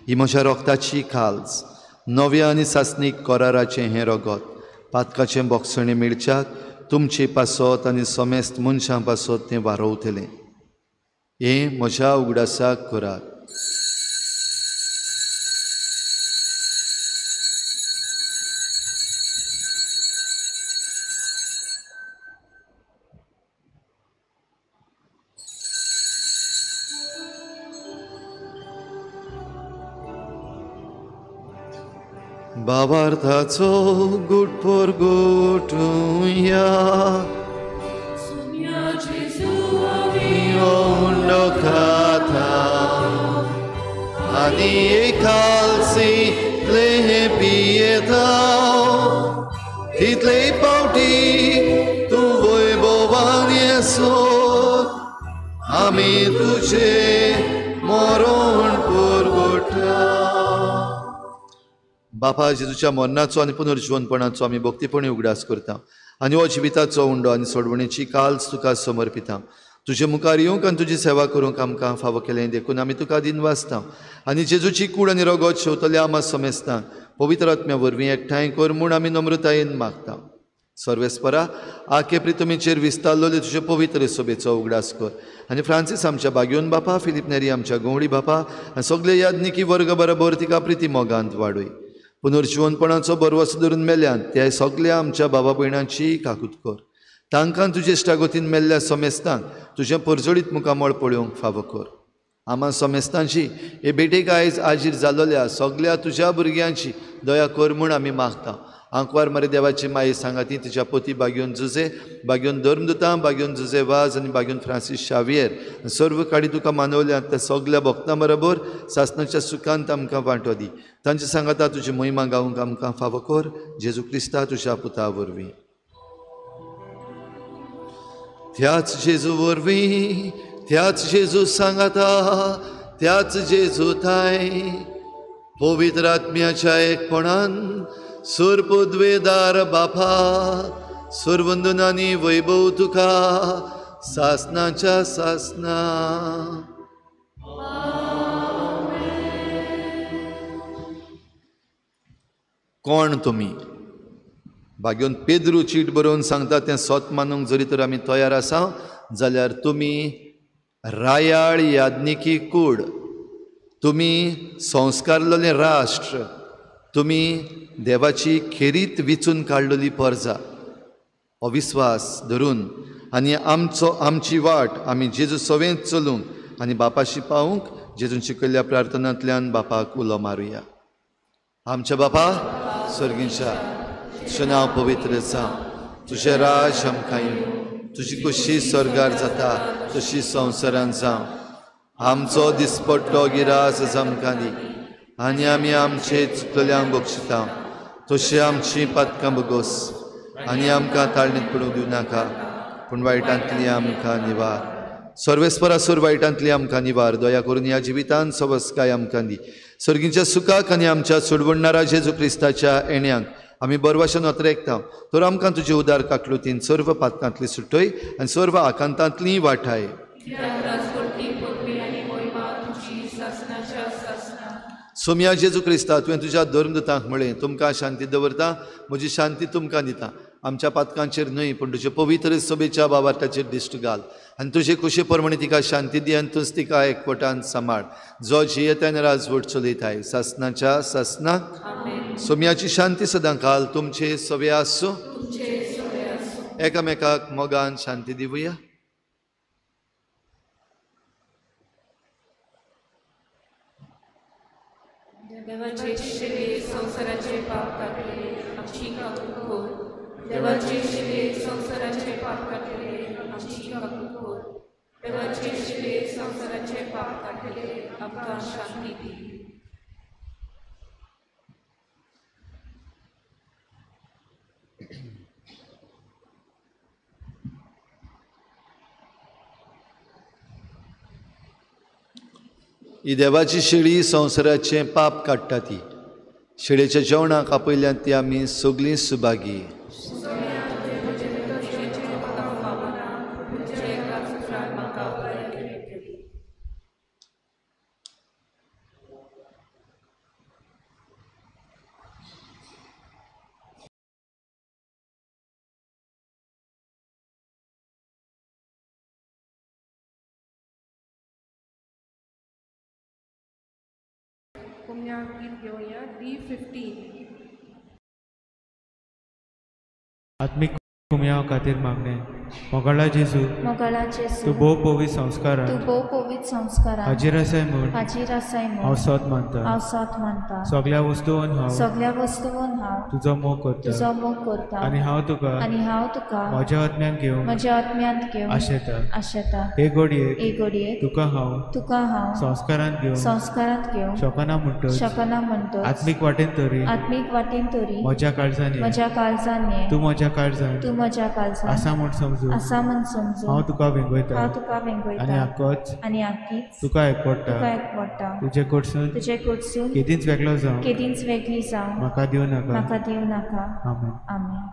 ही म्हज्या रोगताची काल्स, नव्या आनी सासणीक कराराचें हें रगत, पातकाचें बोगसणें मेळच्याक तुमचे पासत आनी समेस्त मनशां पासत तें वारोवतलें. हें म्हज्या उगडासाक करात. भावार्थाचो गुटपोर गुटुया उंडो खाता आनी एकालसीतले पियेता तितले पावटी तूं वैभवान येसो आमी तुजे मरण पुरगोटा. बापा, जेजूच्या मरणाचो आनी पुनर्जिवनपणाचो आमी भक्तीपणी उगडास करता आनी हो जिविताचो उंडो आनी सोडवणेची काल्स तुका समर्पिता. तुजे मुखार येवंक आनी तुजी सेवा करूंक आमकां फावो केलें देखून आमी तुका दिनवासता आनी जेजूची कूड आनी रगत शेवतल्या आमा समेस्तांक पवित्र आत्म्या वरवीं एकठांय कर म्हूण आमी नम्रतायेन मागता. सर्वेस्परा, आके प्रितमीचेर विस्तारलोले तुजे पवित्र सोबेचो उगडास कर आनी फ्रांसीस आमच्या बागयोन बापा, फिलीप नेरी आमच्या गवळी बापा आनी सगळे याज्ञिकी वर्ग बरोबर तिका प्रिती मोगांत वाडय. पुनर्जिवनपणाचो बरवस धरून मेल्यान त्या सगल्या आमच्या बाबा भयणांची काकूत कर. तांकां तुजे इश्टागतीन मेल्ल्या समेस्तांक तुजें परजळीत मुखामळ पळोवंक फावो कर. आमा समेस्तांची हे भेटेक आयज आजीर जालोल्या सगल्या तुज्या भुरग्यांची दया कर म्हूण आमी मागता. आंकवार मरे देवाची माई सांगाती तिच्या पोती बागयोन जुजे, बागयोन धर्मदुतां, बागयोन जुजे वाज आनी बागयोन फ्रांसीस शावियर सर्व काडी तुका मानवल्या त्या सगल्या भक्तां बरोबर सासणाच्या सुखांत आमकां वांटो दी. तांचे सांगाता तुजी महिमा गावंक आमकां फावो कर, जेजू क्रिस्ता तुज्या पुता वरवीं. त्याच जेजू वरवीं, त्याच जेजू सांगाता, त्याच जेजू थांय पवित्र आत्म्याच्या एकपणान सुरपुद्वेदार बापा सुरवंदनानी वैभव तुका सासनाच्या सासना. कोण तुमी? भाग्योन पेद्रू चीट बरोवन सांगता तें सत मानूंक जरी तर आमी तयार आसा जाल्यार तुमी रायाळ याज्ञिकी कूड, तुमी संस्कारलेलें राष्ट्र, तुमी देवाची खेरीत विचून काडलेली परजा. हो विस्वास धरून आनी आमचो आमची वाट आमी जेजू सवेंत चलूंक आनी बापाशी पावूंक जेजून शिकयल्ल्या प्रार्थनांतल्यान बापाक उलो मारुया. आमच्या बापा स्वर्गींच्या, तुजें नांव पवित्र जावं, तुजें राज आमकां येवं, तुजी खुशी स्वर्गार जाता तशी संवसारान जावं. आमचो दिसपट्टो गिरास आमकां दी आनी आमी आमचे चुकतल्यांक बक्षिता तशी आमची पातकां बगोस आनी आमकां ताळणीत पडूंक दिवं नाका, पूण वायटांतली आमकां निवार. सर्वेस्परासूर वायटांतली आमकां निवार. दया करून ह्या जिवितान सवस्काय आमकां दी. सर्गीच्या सुखाक आनी आमच्या सोडवणणारा जेजू क्रिस्ताच्या येण्यांक आमी बरवाशेन अत्रेकता तर आमकां तुजे उदार काकलुतीन सर्व पातकांतली सुटय आनी सर्व आकांतांतली वाठाय. सोमया जेजू क्रिस्ता, तुवें तुज्या धर्मदूतांक म्हळें, तुमकां शांती दवरता, म्हजी शांती तुमकां दिता. आमच्या पातकांचेर न्हय पूण तुजे पवित्र सभेच्या बाबार्थाचेर दिश्ट घाल आनी तुजे खुशे प्रमाणे तिका शांती दी आनी तूंच तिका एकवटान सांबाळ, जो जियेतान राजवट चलयताय सासनाच्या सासनाक. सोमयाची शांती सदां काल तुमचे सवे आसूं. एकामेकाक मोगान शांती दिवया. देवाचे शिवे संवसाराचे पाप काडटले आमची काकूट कर. देवाचे शिवे संवसाराचे पाप काडटले आमची काकूट कर. देवाचे शिवे संवसाराचे पाप काडटले आमकां शांती दी. ही देवाची शेळी संवसाराचें पाप काडटा. ती शेळयेच्या जेवणाक आपयल्यान ती आमी सगळीं सुभागी. गीत घेवया D15. आत्मीक कुमयाव खातीर मागणें. मोगाळा जेजू, तूं भोव पवित्र संस्कारान हाजीर आसाय म्हूण हांव सोद मानता. सगळ्या वस्तून हांव तुजो मोग करता आनी हांव तुका म्हज्या आत्म्यान घेवंक आशेता. हे घडयेक तुका हांव संस्कारांत घेवंक शकना म्हणटच आत्मीक वाटेन तरी म्हज्या काळजान ये. तूं म्हज्या काळजान आसा म्हूण समजून हांव तुका वेंगयता आनी आक्कीच तुका एकवटा. तुजे कडसून केदींच वेगळो जावं म्हाका दिवं नाका. आमेन. आमेन.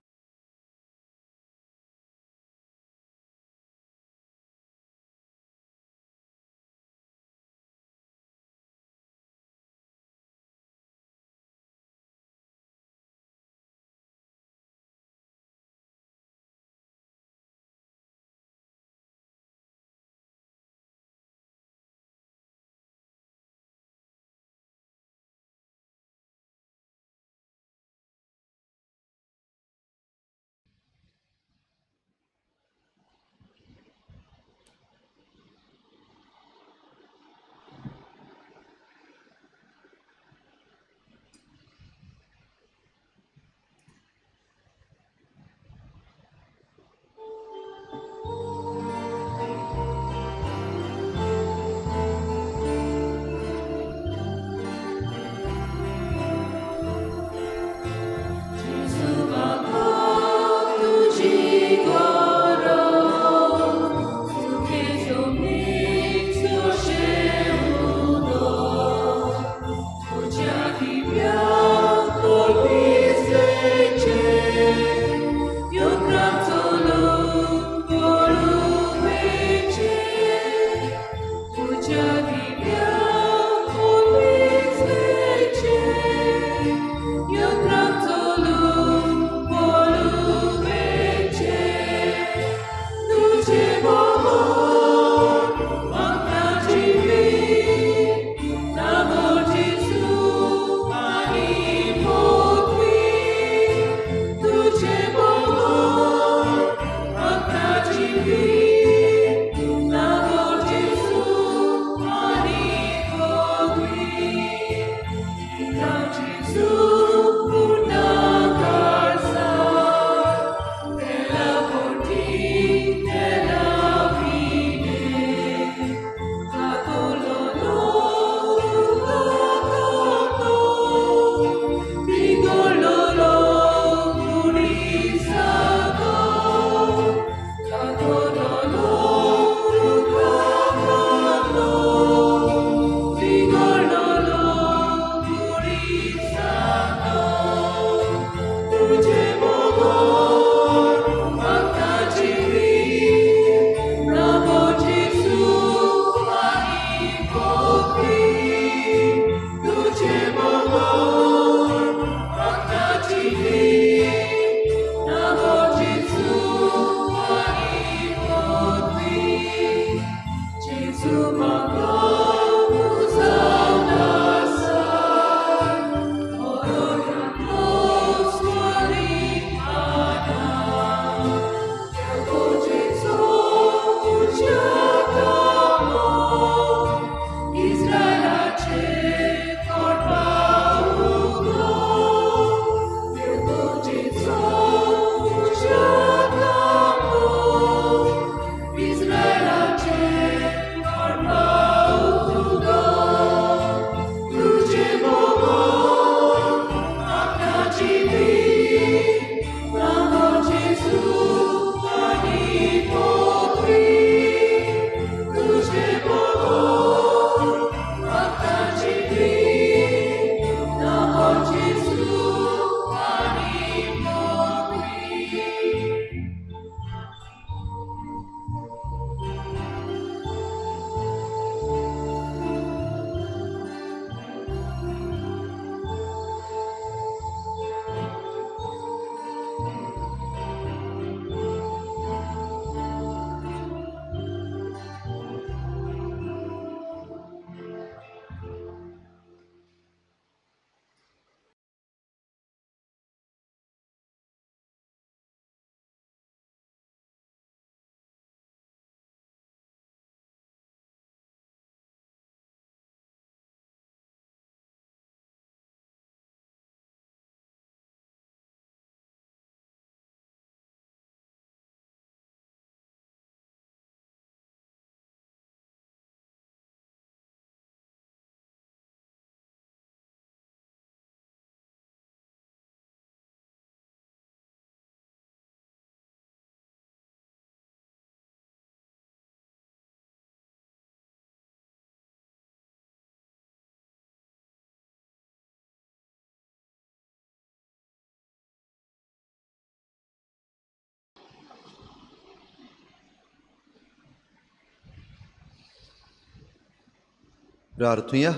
प्रार्थुया.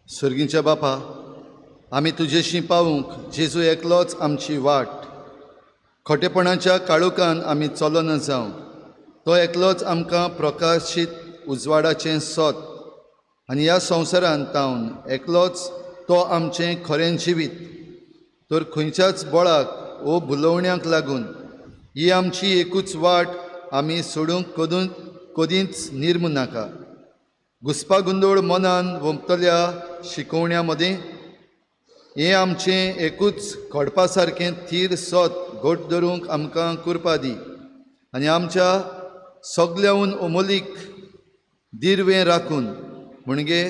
सर्गींच्या बापा, आमी तुजेशी पावूंक जेजू एकलोच आमची वाट. खोटेपणाच्या काळोखान आमी चलना जावं, तो एकलोच आमकां प्रकाशीत उजवाडाचें सोत आनी ह्या संवसारांत तावन एकलोच तो आमचें खरें जिवीत. तर खंयच्याच बळाक वो भुलोवण्याक लागून ही आमची एकूच वाट आमी सोडूंक कदींच निर्मू नाका. घुस्पागुंदोळ मनान वमतल्या शिकोवण्या मदीं हें आमचें एकूच घडपा सारकें थीर सत घट धरूंक आमकां कुरपा दी आनी आमच्या सगल्याहून अमोलीक दिर्वें राखून म्हणजे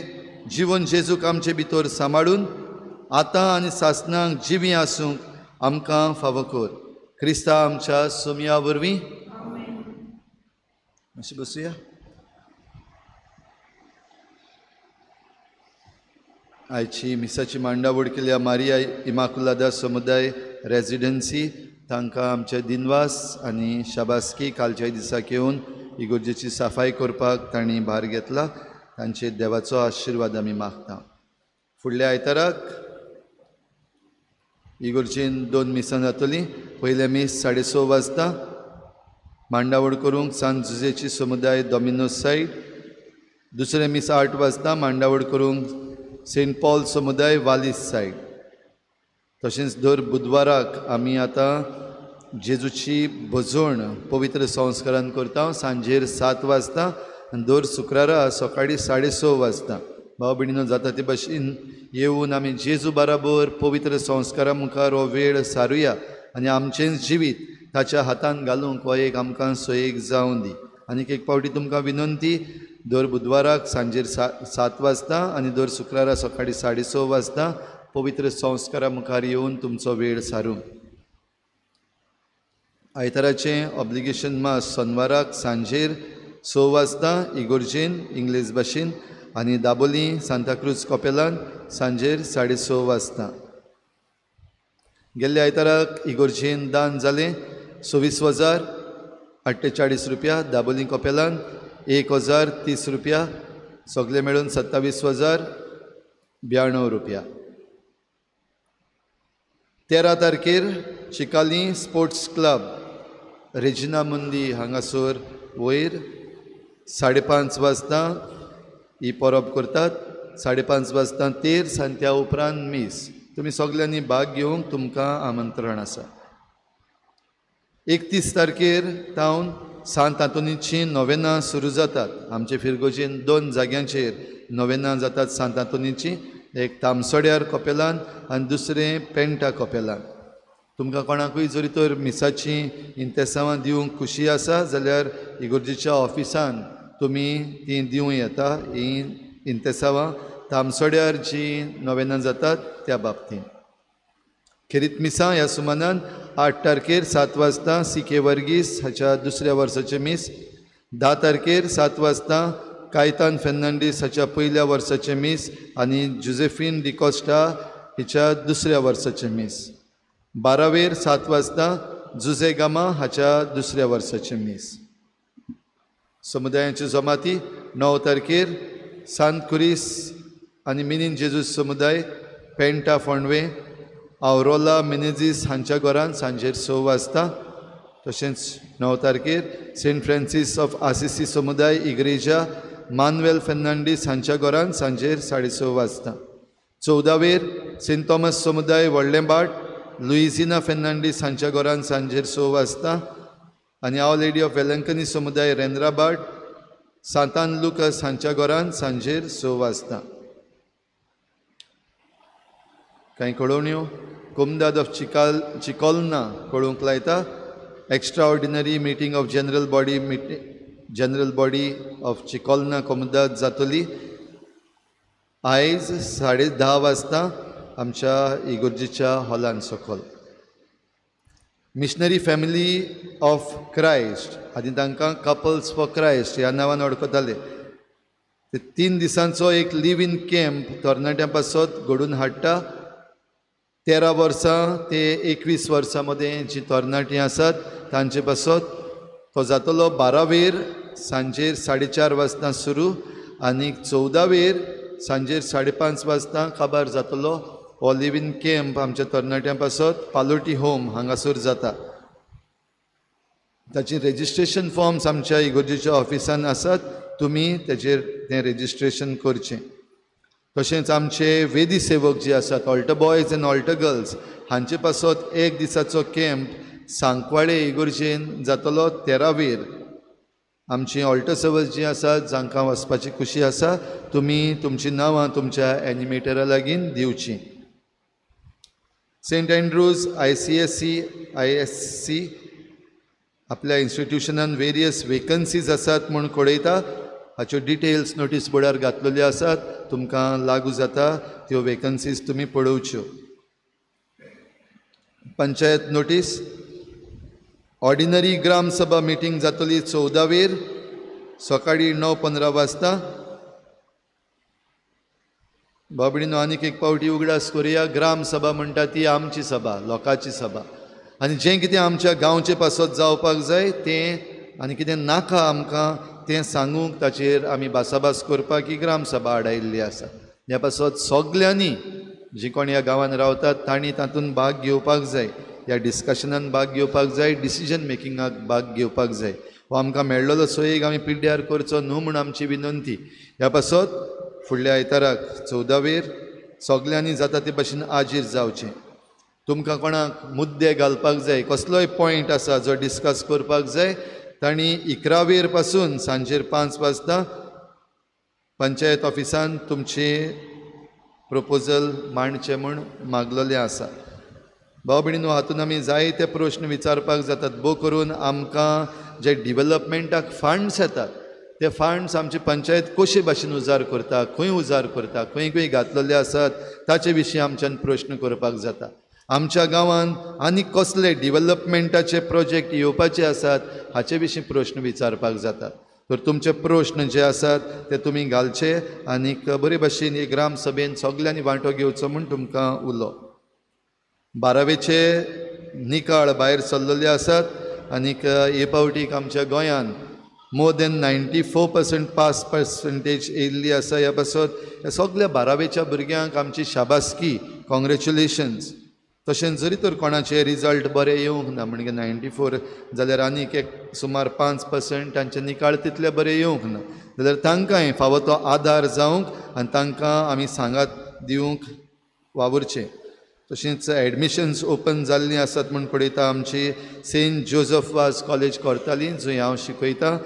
जिवन जेजूक आमचे भितर सांबाळून आतां आनी सासणाक जिवीं आसूंक आमकां फावो कर. क्रिस्ता आमच्या सोमया वरवीं. मातशें बसुया. आयची मिसाची मांडावळ केल्या मारिया इमाकुलादा समुदाय रेजिडन्सी तांकां आमचे दिनवास आनी शाबासकी. कालच्या दिसाक येवन इगोर्जेची साफाय करपाक तांणी भार घेतला. तांचे देवाचो आशिर्वाद आमी मागता. फुडल्या आयताराक इगोर्जेन 2 मिसां जातलीं. पयलें मीस 6:30 वाजता मांडावळ करूंक सान जुजेची समुदाय डॉमिनोज सायड. दुसरें मीस 8 वाजता मांडावळ करूंक सेंट पॉल समुदाय वालीस सायड. तशेंच दर बुधवाराक आमी आतां जेजूची भजवण पवित्र संस्कारान करता सांजेर 7 वाजता आनी दर शुक्रारा सकाळीं 6:30 वाजता. भाव भयणीनो, जाता ते भाशेन येवन आमी जेजू बराबर पवित्र संस्कारा मुखार हो वेळ सारुया आनी आमचें जिवीत ताच्या हातान घालूंक हो एक आमकां सोयेक जावं दी. आनीक एक फावटी तुमकां विनंती, दर बुधवाराक सांजेर 7 वाजता आनी दर शुक्रारा सकाळीं 6:30 वाजता पवित्र संस्कारा मुखार येवन तुमचो वेळ सारूंक. आयताराचें ऑब्लिगेशन मास सोनवाराक सांजेर 6 वाजता इगोर्जेन इंग्लीश भाशेन आनी दाबोली सांताक्रूज कॉपेलान सांजेर 6:30 वाजता. गेल्ल्या आयताराक इगोर्जेन दान जालें 26,048 रुपया, दाबोली कॉपेलान 1,030 रुपया, सगळे मेळून 27,092 रुपया. 13 तारखेर चिकाली स्पोर्ट्स क्लब रेजिना मुंदी हांगासर वयर 5:30 वाजता ही परब करतात. 5:30 वाजता तेर्स आनी त्या उपरांत मीस. तुमी सगल्यांनी भाग घेवंक तुमकां आमंत्रण आसा. 31 तारखेर तावन सांत आंतोनीची नोवेनां सुरू जातात. आमचे फिरगोजेन 2 जाग्यांचेर नोवेनां जातात सांत आंतोनीची, एक तामसोड्यार कॉपेलान आनी दुसरें पेंटा कॉपेलान. तुमकां कोणाकूय जरी तर मिसाची इंतेसांवां दिवंक खुशी आसा जाल्यार इगोर्जेच्या ऑफिसान तुमी तीं दिवं येता. हीं इंतेसांवां तामसोड्यार जीं नोवेनां जातात त्या बाबतींत. खेरीत मिसां ह्या सुमानान 8 तारखेर 7 वाजता सी के वर्गीस हाच्या दुसऱ्या वर्साचें मीस, 10 तारखेर 7 वाजता कायतान फेर्नांडीस हाच्या पयल्या वर्साचें मीस आनी जुझेफीन डिकॉस्टा हिच्या दुसऱ्या वर्साचें मीस, 12वेर 7 वाजता जुझे गामा हाच्या दुसऱ्या वर्साचें मीस. समुदायाच्यो जमाती 9 तारखेर सांत कुरीस आनी मिनीन जेजूस समुदाय पेंटा फोंडवे आवरोला मिनेझीस हांच्या घरान सांजेर 6 वाजता. तशेंच 9 तारखेर सेंट फ्रांसीस ऑफ आसिसी समुदाय इग्रेजा मानुएल फेर्नांडीस हांच्या घरान सांजेर 6:30 वाजता. 14वेर सेंट थॉमस समुदाय व्हडलें बाट लुइझिना फेर्नांडीस हांच्या घरान सांजेर 6 वाजता आनी our lady of Velankanni समुदाय रेंद्राबाट सांतान लुकस हांच्या घरान सांजेर 6 वाजता. कांय कळोवण्यो कोमदाद ऑफ चिकोलना कळोवंक लायता. Extraordinary meeting of general body of Chicolna Comunidade जातली आयज 10:30 वाजता आमच्या इगोर्जेच्या हॉलान सकयल. मिशनरी फॅमिली ऑफ क्रायस्ट आनी तांकां कपल्स फॉर क्रायस्ट ह्या नांवान वळखताले. ते 3 दिसांचो एक लिव इन कॅम्प तरणाट्यां पासत घडून हाडटा. 13 वर्सां ते 21 वर्सां मदें जीं तरणाटीं आसात तांचे पासत तो जातलो 12वेर सांजेर 4:30 वाजता सुरू आनी 14वेर सांजेर 5:30 वाजता काबार जातलो। हो लिव्ह इन कॅम्प आमच्या तरणाट्यां पासत पालोटी होम हांगासर जाता। ताची रेजिस्ट्रेशन फॉर्म्स आमच्या इगोर्जेच्या ऑफिसान आसात, तुमी तेजेर तें रेजिस्ट्रेशन करचें। तशेंच आमचे वेदी सेवक जे आसात altar boys and altar girls हांचे पासत एक दिसाचो कॅम्प सांकवाळे इगोर्जेन जातलो 13वेर। आमची ऑल्टर सर्वस जी आसात जांकां वचपाची खुशी आसा तुमी तुमची नांवां तुमच्या एनिमेटरा लागीं दिवची। Saint Andrews ICSC ISC आपल्या इन्स्टिट्युशनान वेरियस वेकन्सीज आसात म्हूण कळयता। हाच्यो डिटेल्स नोटीस बोर्डार घातलेल्यो आसात, तुमकां लागू जाता त्यो वेकन्सीज तुमी पळोवच्यो। पंचायत नोटीस ऑर्डिनरी ग्राम सभा मिटींग जातली 14वेर सकाळी 9:15 वाजता। बाबडीनो आनीक एक पावटी उगडास करुया, ग्राम सभा म्हणटा ती आमची सभा, लोकांची सभा आनी जें कितें आमच्या गांवचे पासत जावपाक जाय तें आनी कितें नाका आमकां तें सांगूंक ताचेर आमी भासाभास करपाक ही ग्राम सभा आडायिल्ली आसा। ह्या पासत सगल्यांनी जी कोण ह्या गांवांत रावतात तांणी तातूंत भाग घेवपाक जाय, ह्या डिस्कशनान भाग घेवपाक जाय, डिसिजन मेकिंगाक भाग घेवपाक जाय। हो आमकां मेळ्ळलो सोयीक आमी पिड्ड्यार करचो न्हू म्हूण आमची विनंती। ह्या पासत फुडल्या आयताराक 14वेर सगल्यांनी जाता ते भशेन आजीर जावचें। तुमकां कोणाक मुद्दे घालपाक जाय, कसलोय पॉयंट आसा जो डिस्कस करपाक जाय तांणी 11वेर पासून सांजेर 5 वाजता पंचायत ऑफिसान तुमचे प्रपोजल मांडचें म्हूण मागलेलें आसा। भाव भयणीनो, हातून आमी जायते प्रश्न विचारपाक जातात, भोव करून आमकां जे डिवलपमेंटाक फंड्स येतात ते फंड्स आमची पंचायत कशे भाशेन उजार करता, खंय उजार करता, खंय खंय घातलेले आसात ताचे विशीं आमच्यान प्रश्न करपाक जाता। आमच्या गांवांत आनी कसले डिवलपमेंटाचे प्रोजेक्ट येवपाचे आसात हाचे विशीं प्रश्न विचारपाक जातात। तर तुमचे प्रश्न जे आसात ते तुमी घालचे आनीक बरे भाशेन हे ग्राम सभेन सगल्यांनी वांटो घेवचो म्हूण तुमकां उलो। 12वेचे निकाळ भायर सरलेले आसात आनीक हे पावटीक आमच्या गोंयान मोर देन 94% पास पर्संटेज येयल्ली आसा। ह्या पासत ह्या सगल्या 12वेच्या भुरग्यांक आमची शाबासकी, कॉंग्रेच्युलेशन्स। तशेंच जरी तर कोणाचे रिजल्ट बरे येवंक ना म्हणजे 94 जाल्यार आनीक एक सुमार 5% तांचे निकाळ तितले बरे येवंक ना जाल्यार तांकांय फावो तो आदार जावंक आनी तांकां आमी सांगात दिवंक वावुरचें। तशेंच एडमिशन्स ओपन जाल्लीं आसात म्हूण पळयता आमची सेंट जोजफ वाज कॉलेज करताली जंय हांव शिकयतां।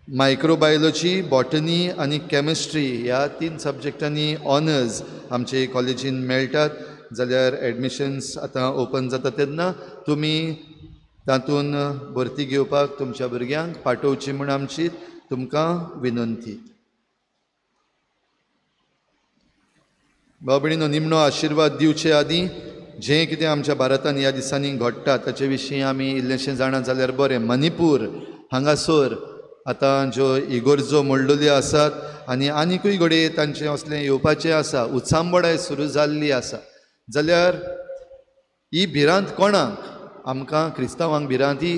मायक्रोबायोलॉजी, बॉटनी आनी केमिस्ट्री ह्या 3 सब्जेक्टांनी ऑनर्स आमचे कॉलेजीन मेळटात जाल्यार एडमिशन्स आतां ओपन जाता तेन्ना तुमी तातूंत भरती घेवपाक तुमच्या भुरग्यांक पाठोवची म्हूण आमची तुमकां विनंती। भाव भयणीनो, निमणो आशिर्वाद दिवचे आदीं जें कितें आमच्या भारतान ह्या दिसांनी घडटा ताचे विशीं आमी इल्लेशें जाणा जाल्यार बरें। मणिपूर हांगासर आतां ज्यो इगोर्जो मोडलेल्यो आसात आनी आनिकूय घडये तांचें असलें येवपाचें आसा, उचांबळाय सुरू जाल्ली आसा जाल्यार ही भिरांत कोणाक, आमकां क्रिस्तांवांक भिरांत ही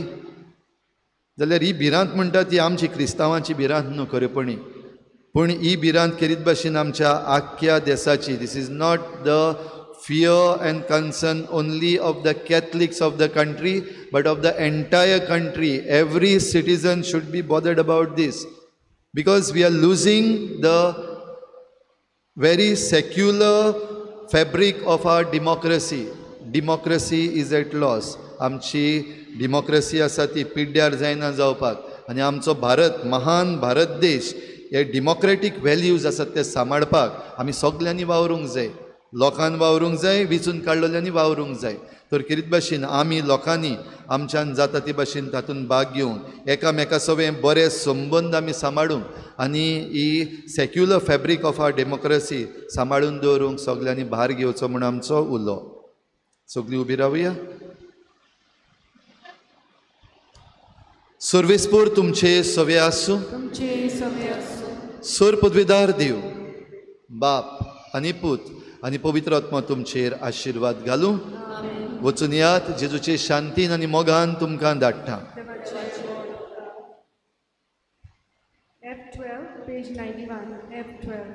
जाल्यार ही भिरांत म्हणटा ती आमची क्रिस्तांवांची भिरांत न्हू खरेपणी, पूण ही भिरांत खेरीत भाशेन आमच्या आख्ख्या देसाची। This is not the fear and concern only of the Catholics of the country but of the entire country. Every citizen should be bothered about this because we are losing the very secular fabric of our democracy. Democracy is at loss. आमची democracy आसा ती पिड्ड्यार जायना जावपाक आनी आमचो भारत, महान भारत देश, हे डेमोक्रेटीक व्हॅल्यूज आसात ते सांबाळपाक आमी सगल्यांनी वावरूंक जाय, लोकान वावरूंक जाय, विचून काडलेल्यांनी वावरूंक जाय। तर खेरीत भाशेन आमी लोकांनी आमच्यान जाता ते भाशेन तातूंत भाग घेवन एकामेका सवें बरे संबंद आमी सांबाळूंक आनी ही secular fabric of our democracy सांबाळून दवरूंक सगल्यांनी भार घेवचो म्हूण आमचो उलो। सगळीं उबी रावया। सर्वेस्पोर तुमचे सवे आसूं, सोर पदवीदार देव बाप आनी पूत आनी पवित्र आत्मा तुमचेर आशिर्वाद घालूं. वचून यात, जेजूचे शांतीन आनी मोगान तुमकां धाडटा. F12, page 91, F12.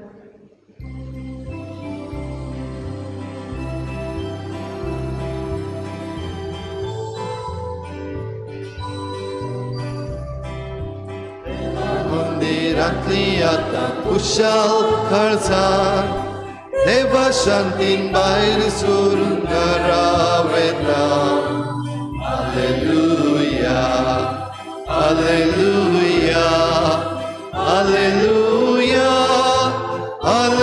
मंदिरांतली आतां खुशाल काळजान देवा शांतीन भायर सरून घरा वेता. Hallelujah, hallelujah, hallelujah, hallelujah.